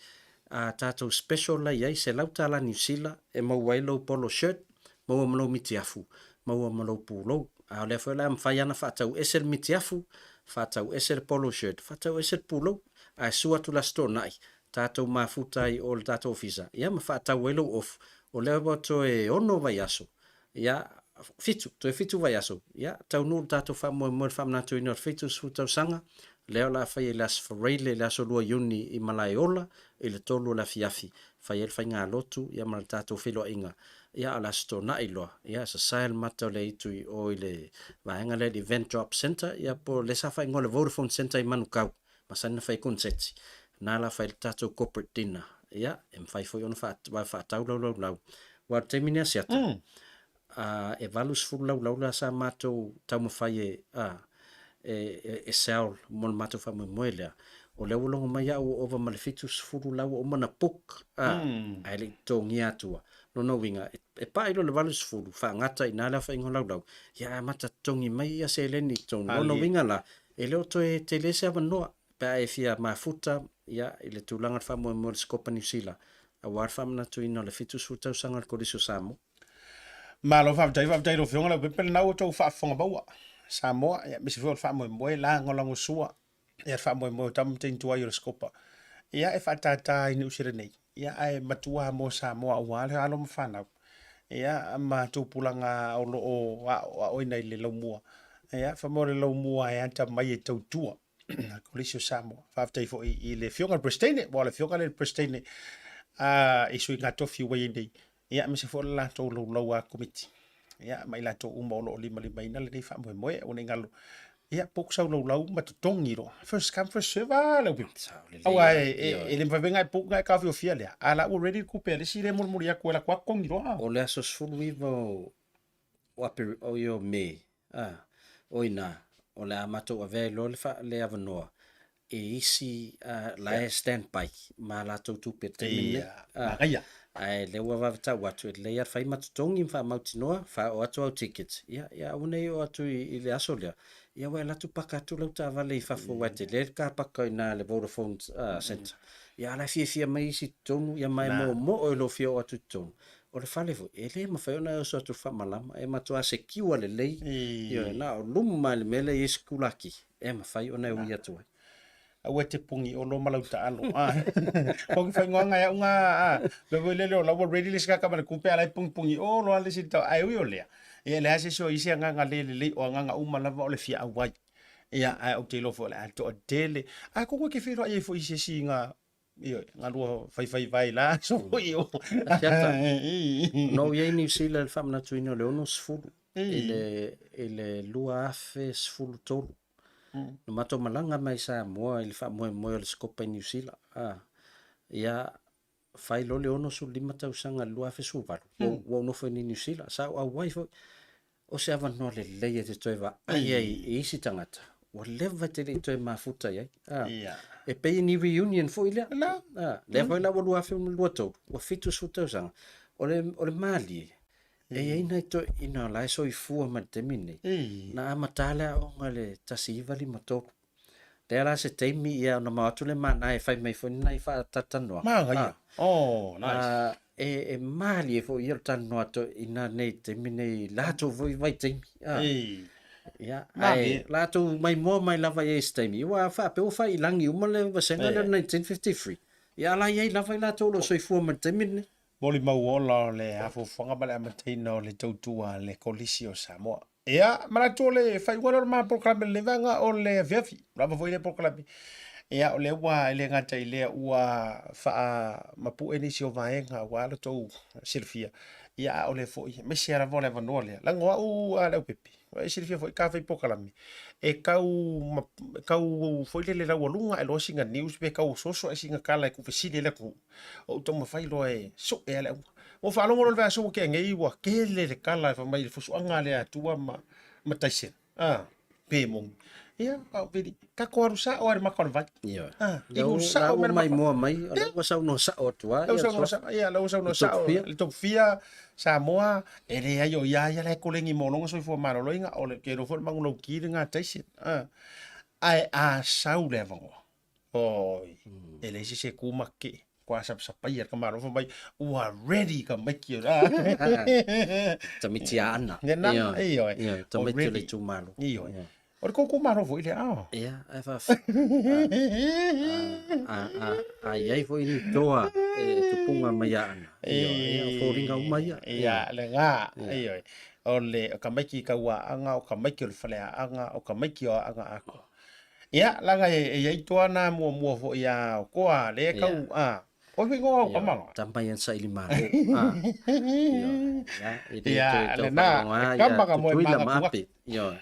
a tatou special la i ai, $100 Niu Sila e maua ai lou polo shirt, maua ma lou mitiafu, maua ma lou pulou. A o lea foi o le a mafai lava ona faatau ese le mitiafu, faatau ese le polo shirt, faatau ese le pulou, ae sua atu le Aso Toonai, tatou mafuta ai i o i le tatou ofisa, ia ma faatau ai lou ofu. O lea ua toe ono vaiaso, ia, fitu, toe fitu vaiaso, ia, taunuu le tatou faamoemoe i le faamanatuina o le 70 tausaga, lea o le a faia i le Aso Faraile, le aso 2 Iuni i Malaeola i le 3 o le afiafi, fai ai le faigalotu, ia ma le tatou feiloaiga, ia, a o le Aso Toonai loa, ia, sasae le mata o le aitu i o i le vaega lea i le Event Drop Centre, ia, po o lea sa faaigoa o le Vodafone Centre i Manukau, masani ona fai ai koneseti, na la fai ai le tatou corporate dinner, ia, e mafai foi ona faatau lau laulau. Aua o le taimi nei Asiata, e 80 laulau la sa matou taumafai e, e, e, e sell mo le matou faamoemoe lea. O lea ua logo mai au ua ova ma le 70 lau ua uma ona book, ae le i totogia atua. Lona uiga, e, e pai loa le 80, faagata i ina le aofaiga o laulau, ia ae amata totogi mai ia seleni i totonu. Lona uiga la, e le o toe tele se avanoa pe a e fia mafuta ia, i le tulaga o le faamoemoe o le Sikopa Niu Sila, aua le faamanatuina o le 70 tausaga o le Kolisi o Samoa. Malo faafetai, faafetai i lau Afioga Leaupepe, lena ua outou faafofoga maua Samoa, ia aemaise foi o le faamoemoe lagolagosua ia le faamoemoe o tama ma teine tuai o le Sikopa. Ia e faatātā i Niu Sila nei, ia ae matua mo Samoa aua le alo ma fanau. Ia ma tupulaga o lo o aoaoina i le laumua. Ia fai mai o le laumua e atamai e tautua Kolisi o Samoa. Faafetai foi i le Afioga i le Peresetene, aua o le Afioga lea i le Peresetene i suiga tofi ua i ai nei, ia aemaise foi o le latou laulau a Komiti, ia ma i latou uma o lo o limalimaina lenei faamoemoe. Aua ne i galo, ia book sau laulau ma totogi loa. First come first serve lava le upu. Aua e le mafai foi ona e book ona e taofiofia lea, a o la ua ready le tupe a le isi lea e mulimuli atu e alu atu lava totogi loa. O le aso 19 o o Aperi, o ia o Me, a, o ina, o le a matou avea ai loa le, fa, le avanoa e isi a, la e stand by ma latou tupe i le taimi lenei. Ia, manaia. Ae lea ua vave tau atu, e lelei lava le fai ma totogi ma faamautinoa, faaoo atu au tickets, ia, ia aua ne i oo atu i, i le aso lea, ia ua e alu atu paka atu lau taavale i fafo aua e tele le car paka i ina i le Vodafone uh, Centre. Ia a la e fiafia mai isi i totonu, ia ma e moomoo i lou fia oo atu i totonu. O le fale foi, e le mafai ona e oso atu i le faamalama, e matua secure lelei, ioe, na o luma i le mea lea e i ai sikulaki, e mafai ona e ui atu ai. Aua e te pogi olo ma lau taalo. Ko ki whaingoanga e au ngā, a, me voi lele o lau ua ready le sikaka ma le kupe a lai pongipongi olo a le si tau, ae ui o lea. Ia le a se si o isi anganga le lelei o anganga uma lava o le fia auai. Ia, ae ou te iloa foi o le a toatele. Ae ko koe ke whenua i ai foi i se isi ngā Ioe, galua faifai vai la aso foi o. Asiata, na ou i ai Niu Sila i le faamanatuina o le 60 i le, i le 2013. Na matou malaga mai Samoa i le faamoemoe o le Sikopa i Niu Sila. Ah, ia, fai loa le 65 tausaga i le 2018, ua, ua ou nofo i Niu Sila. Sa ou auai foi. O se avanoa lelei e te toe vaai ai i isi tagata, ua leva e te le i toe mafuta i ai. Ah, Ia. E pei ni reunion foi lea. La. Ah, lea foi la ua 2023, ua 70 tausaga. O le, o le malie, e i ai nai toeaiina o la e soifua mai i le taimi lenei. Ei. Na amata le aoga i le 1953. Lea la se taimi ia ona mau atu le mana e fai mai foi ni nai faatalatanoaga. Manaia. Oh, nice. A, e, e malie foi ia o le talanoa atu i na nei taimi nei latou foi vaitaimi. A, Ei. ia, ae latou maimoa mai lava i ai se taimi, ua faapea ua faiilagi uma le vasega lea o le 1953. Ia a la i ai lava i latou o lo o soifua mai i le taimi lenei. Molimau ola o le afuafuaga ma le amataina o le tautua a le Kolisi o Samoa. Ia, manatu o le faaiuga lea o le ma polokalame lenei vaega o le afiafi. Ua lava foi lea polokalame. Ia, o lea ua e le gata i lea ua faamapue nisi o vaega aua lo outou silafia. Ia, a o lea foi, aemaise lava o le avanoa lea. Leaga o au a le aupepe, ua e silafia foi ka fai polokalame, e tau, e tau foi lele laualuga ae loa sina news pe tau ososo ae sina tala e tuufesili ai le atunuu. Ou taumafai loa e sue lava le auga. Ua ou faalogo loa i le vaiaso ua tea nei ua tele le tala e fai mai i le fusuaga a le Atua ma ma Tyson. Ah, pe moni. Ia, au vili, tatou alu sao lava i le mata o le vai. Ioe. Ah, Lea inu ua sao ua mai le mata. maimoa mai, o lea ua saunoa sao atu lava Lau ia saunoa Suafa. sao, ia, lau saunoa I top sao fia. i le top fia, Samoa, e leai o ia ia la e koleni mo lona soifua maloloina, o le, ke iloa foi le manulauti lena a Tyson. Ah, ae a sau le avanoa, Oi, e leai se isi e ku ma keʻe. Kua sapasapaia le tamaloa fai mai, ua ready ka maiki o Tamiti a Ana. Lena, ioe. Ioe, tamaiti o le itumalo. Ioe. O le kou itumalo foi lea, oh. Ia, ae faafetai. A i ai foi ni toa e tupuga mai ia Ana. Ioe, ia, o foliga uma ia. Ia, lena, ioe. O le tamaiti tauaaga, o tamaiti o le faleaaga, o tamaiti o Aana atoa. Ia, leaga e i ai toa na muamua foi ia o toa lea e tau, a, oi foi igoa o tama la. Tama ia na saili malo. A, ioe, ia, e le toe tau lena, faalogo lava e ia kama ka moe Tutuila maga ma atu Ape. Ioe.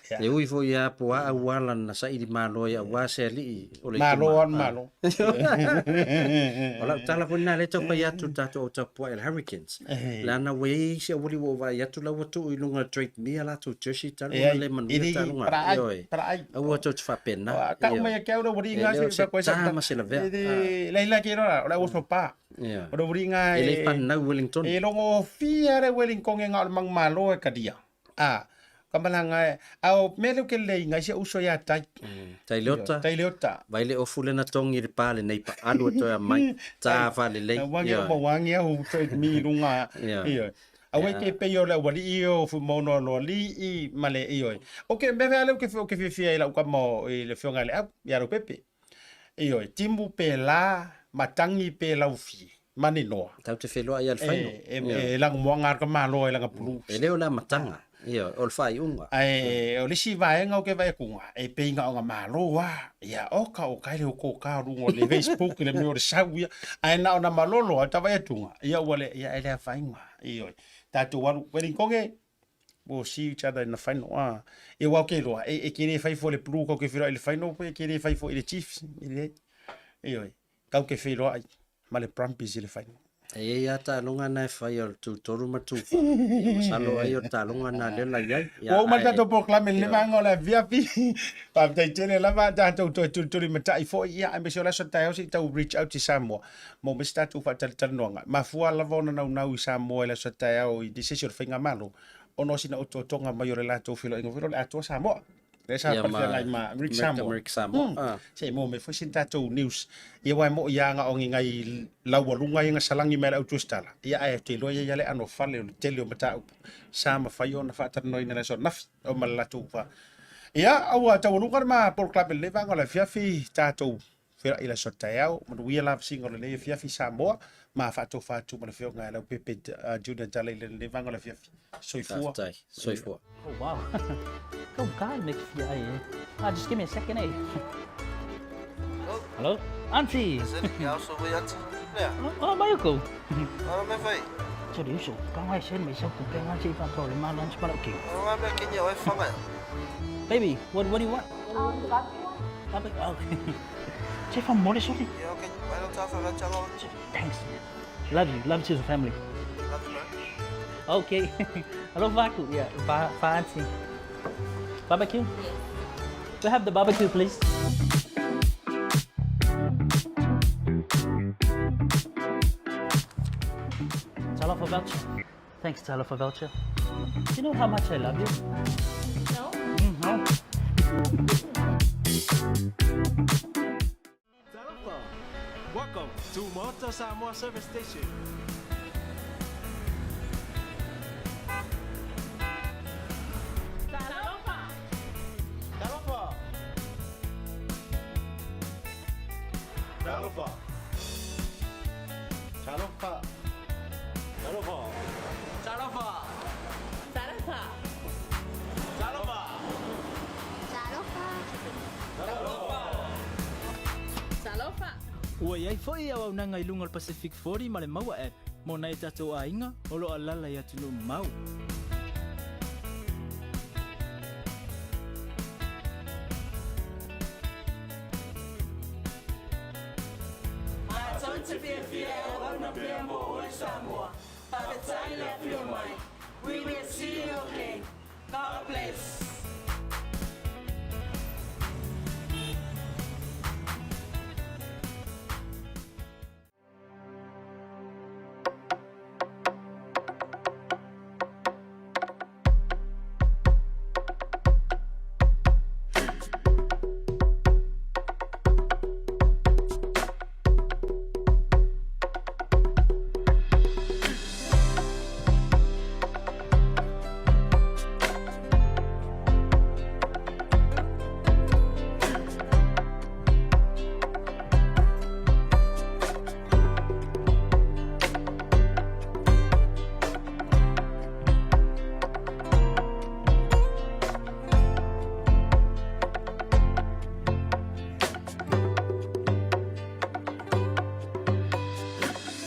Ia. E ui foi ia Puaa auala na saili malo ai aua se alii o le Malo itumalo. lava le malo. O lau tala foi lena lea e tau fai atu i le tatou au tapuai le Hurricanes. Leaga ua i ai isi auali ua ou vaai atu la ua tuu i luga o le Drake Mia latou jersey talu ona le manuia taaloga. Ioe. Aua tou te faapena. Tau mai ia te au le aualii E le o se ta ma se lavea. Laila ke iloa o le au asopa. O le aualii E le i panau Wellington. E logofia le Wellington e na o le manumalo e talia. A, ka malaga e, a o mea lea ou te lelei ai si ou uso ia Tai. Tai Leota. Tai Leota. Vai le ofu lena tongi i le pa lenei pa alu e toe aumai. Ta falelei. Wangi o mawangi au toe mi lunga. Ioe. Aua ke pei o le aualii o Fuimaono Aloalii ma le ioe. Ok, mea fea lea ou te fiafia ai i lau tama i le afioga i le Au, ia Leaupepe. Ioe, timu pe la, matangi pe laufie, ma ni noa. Tau te wheloa i a le whaino. E, e, e langa moanga ka malo e langa blues. E le o le amataga, ioe, o le faaiuga. Ae o le isi vaega o ke vaai atuga, e pei na o nga malo a, ia oka o kai le o ko ka runga o le Facebook i le mea o le sau ia, ae na o na malolo a ta vaai atuga, ia ua le, ia e le afaina, ioe. Tatou alu, Wellington We'll see each other in the final. Ah, e wau ke loa, e, e ke le fai fo le Blue kau ke whiroa i le final, e ke le fai fo i le Chiefs, i le, e oi, kau ke whiroa ai, ma le Brumbies i le final. E i ai a taaloga na e fai o le tū tolu ma le tū wha. Ia masalo ai o le taaloga na lea la i ai. Ia, Ua uma le ae- tatou polokalame i lenei vaega o le afiafi. Faafetai tele lava tatou toe tulituli matai foi, ia, aemaise o le aso taeao se i tau reach out i Samoa mo me se tatou faatalatalanoaga. E mafua lava ona naunau i Samoa i le aso taeao i se isi o le faigamalo ona o sina otootoga mai o le latou feiloaiga foi lea o le Atoa Samoa. Lea sa Ia, ma palefeagai ma Amerika Samoa. Amerika Samoa. Ah. Se i maua mai foi sina tatou news. Ia aua e mo'i lava na o ni nai laualuga ia na salagi mai e le au tusitala, ia ae ou te iloa e i ai lava le aano fale o le tele o mataupu sa mafai ona faatalanoaina i le aso ananafi o ma le latou fa. Ia, ua taualuga le ma polokalame i lenei vaega o le afiafi, tatou Feiloai i le aso taeao, manuia la vasiga o lenei afiafi Samoa, ma faatofa atu ma le afioga ia Leaupepe Junior Tala i lenei vaega o le afiafi. Soifua. Faafetai. Soifua. Oh wow. Kau ka me fia ai eh. Ah, just give me a second eh. Hello? Auntie. Is it ya so we auntie? Yeah. Oh, mai ko. Oh, me fai. Sorry, uso. Ka ngai sen me sa ku pe ngai se fa to le ma lunch pa okay. Oh, me ke ni oi fanga. Baby, what do you want? Barbecue one? Barbecue. Okay. Se fa mole sorry. Yeah, okay. I don't have a channel. Thanks. Love you. Love to the family. Love you, bro. Okay. Hello, Vaku. Yeah, va, va auntie. Barbecue? Yes. We have the barbecue, please. Talofa voucher. Thanks, Talofa voucher. Do you know how much I love you? No. No. Talofa! Welcome to Maota Samoa Service Station. Talofa! Talofa! Talofa! Talofa! Talofa! Talofa! Talofa! Talofa! Talofa! Talofa! Ua i ai foi auaunaga i luga o le Pacific 40 ma le Maua App mo nai o tatou aiga o lo o alaala i atunuu mamao. Matou te fiafia e auauna pea mo oe Samoa. Faafetai le afio mai. We will see you again.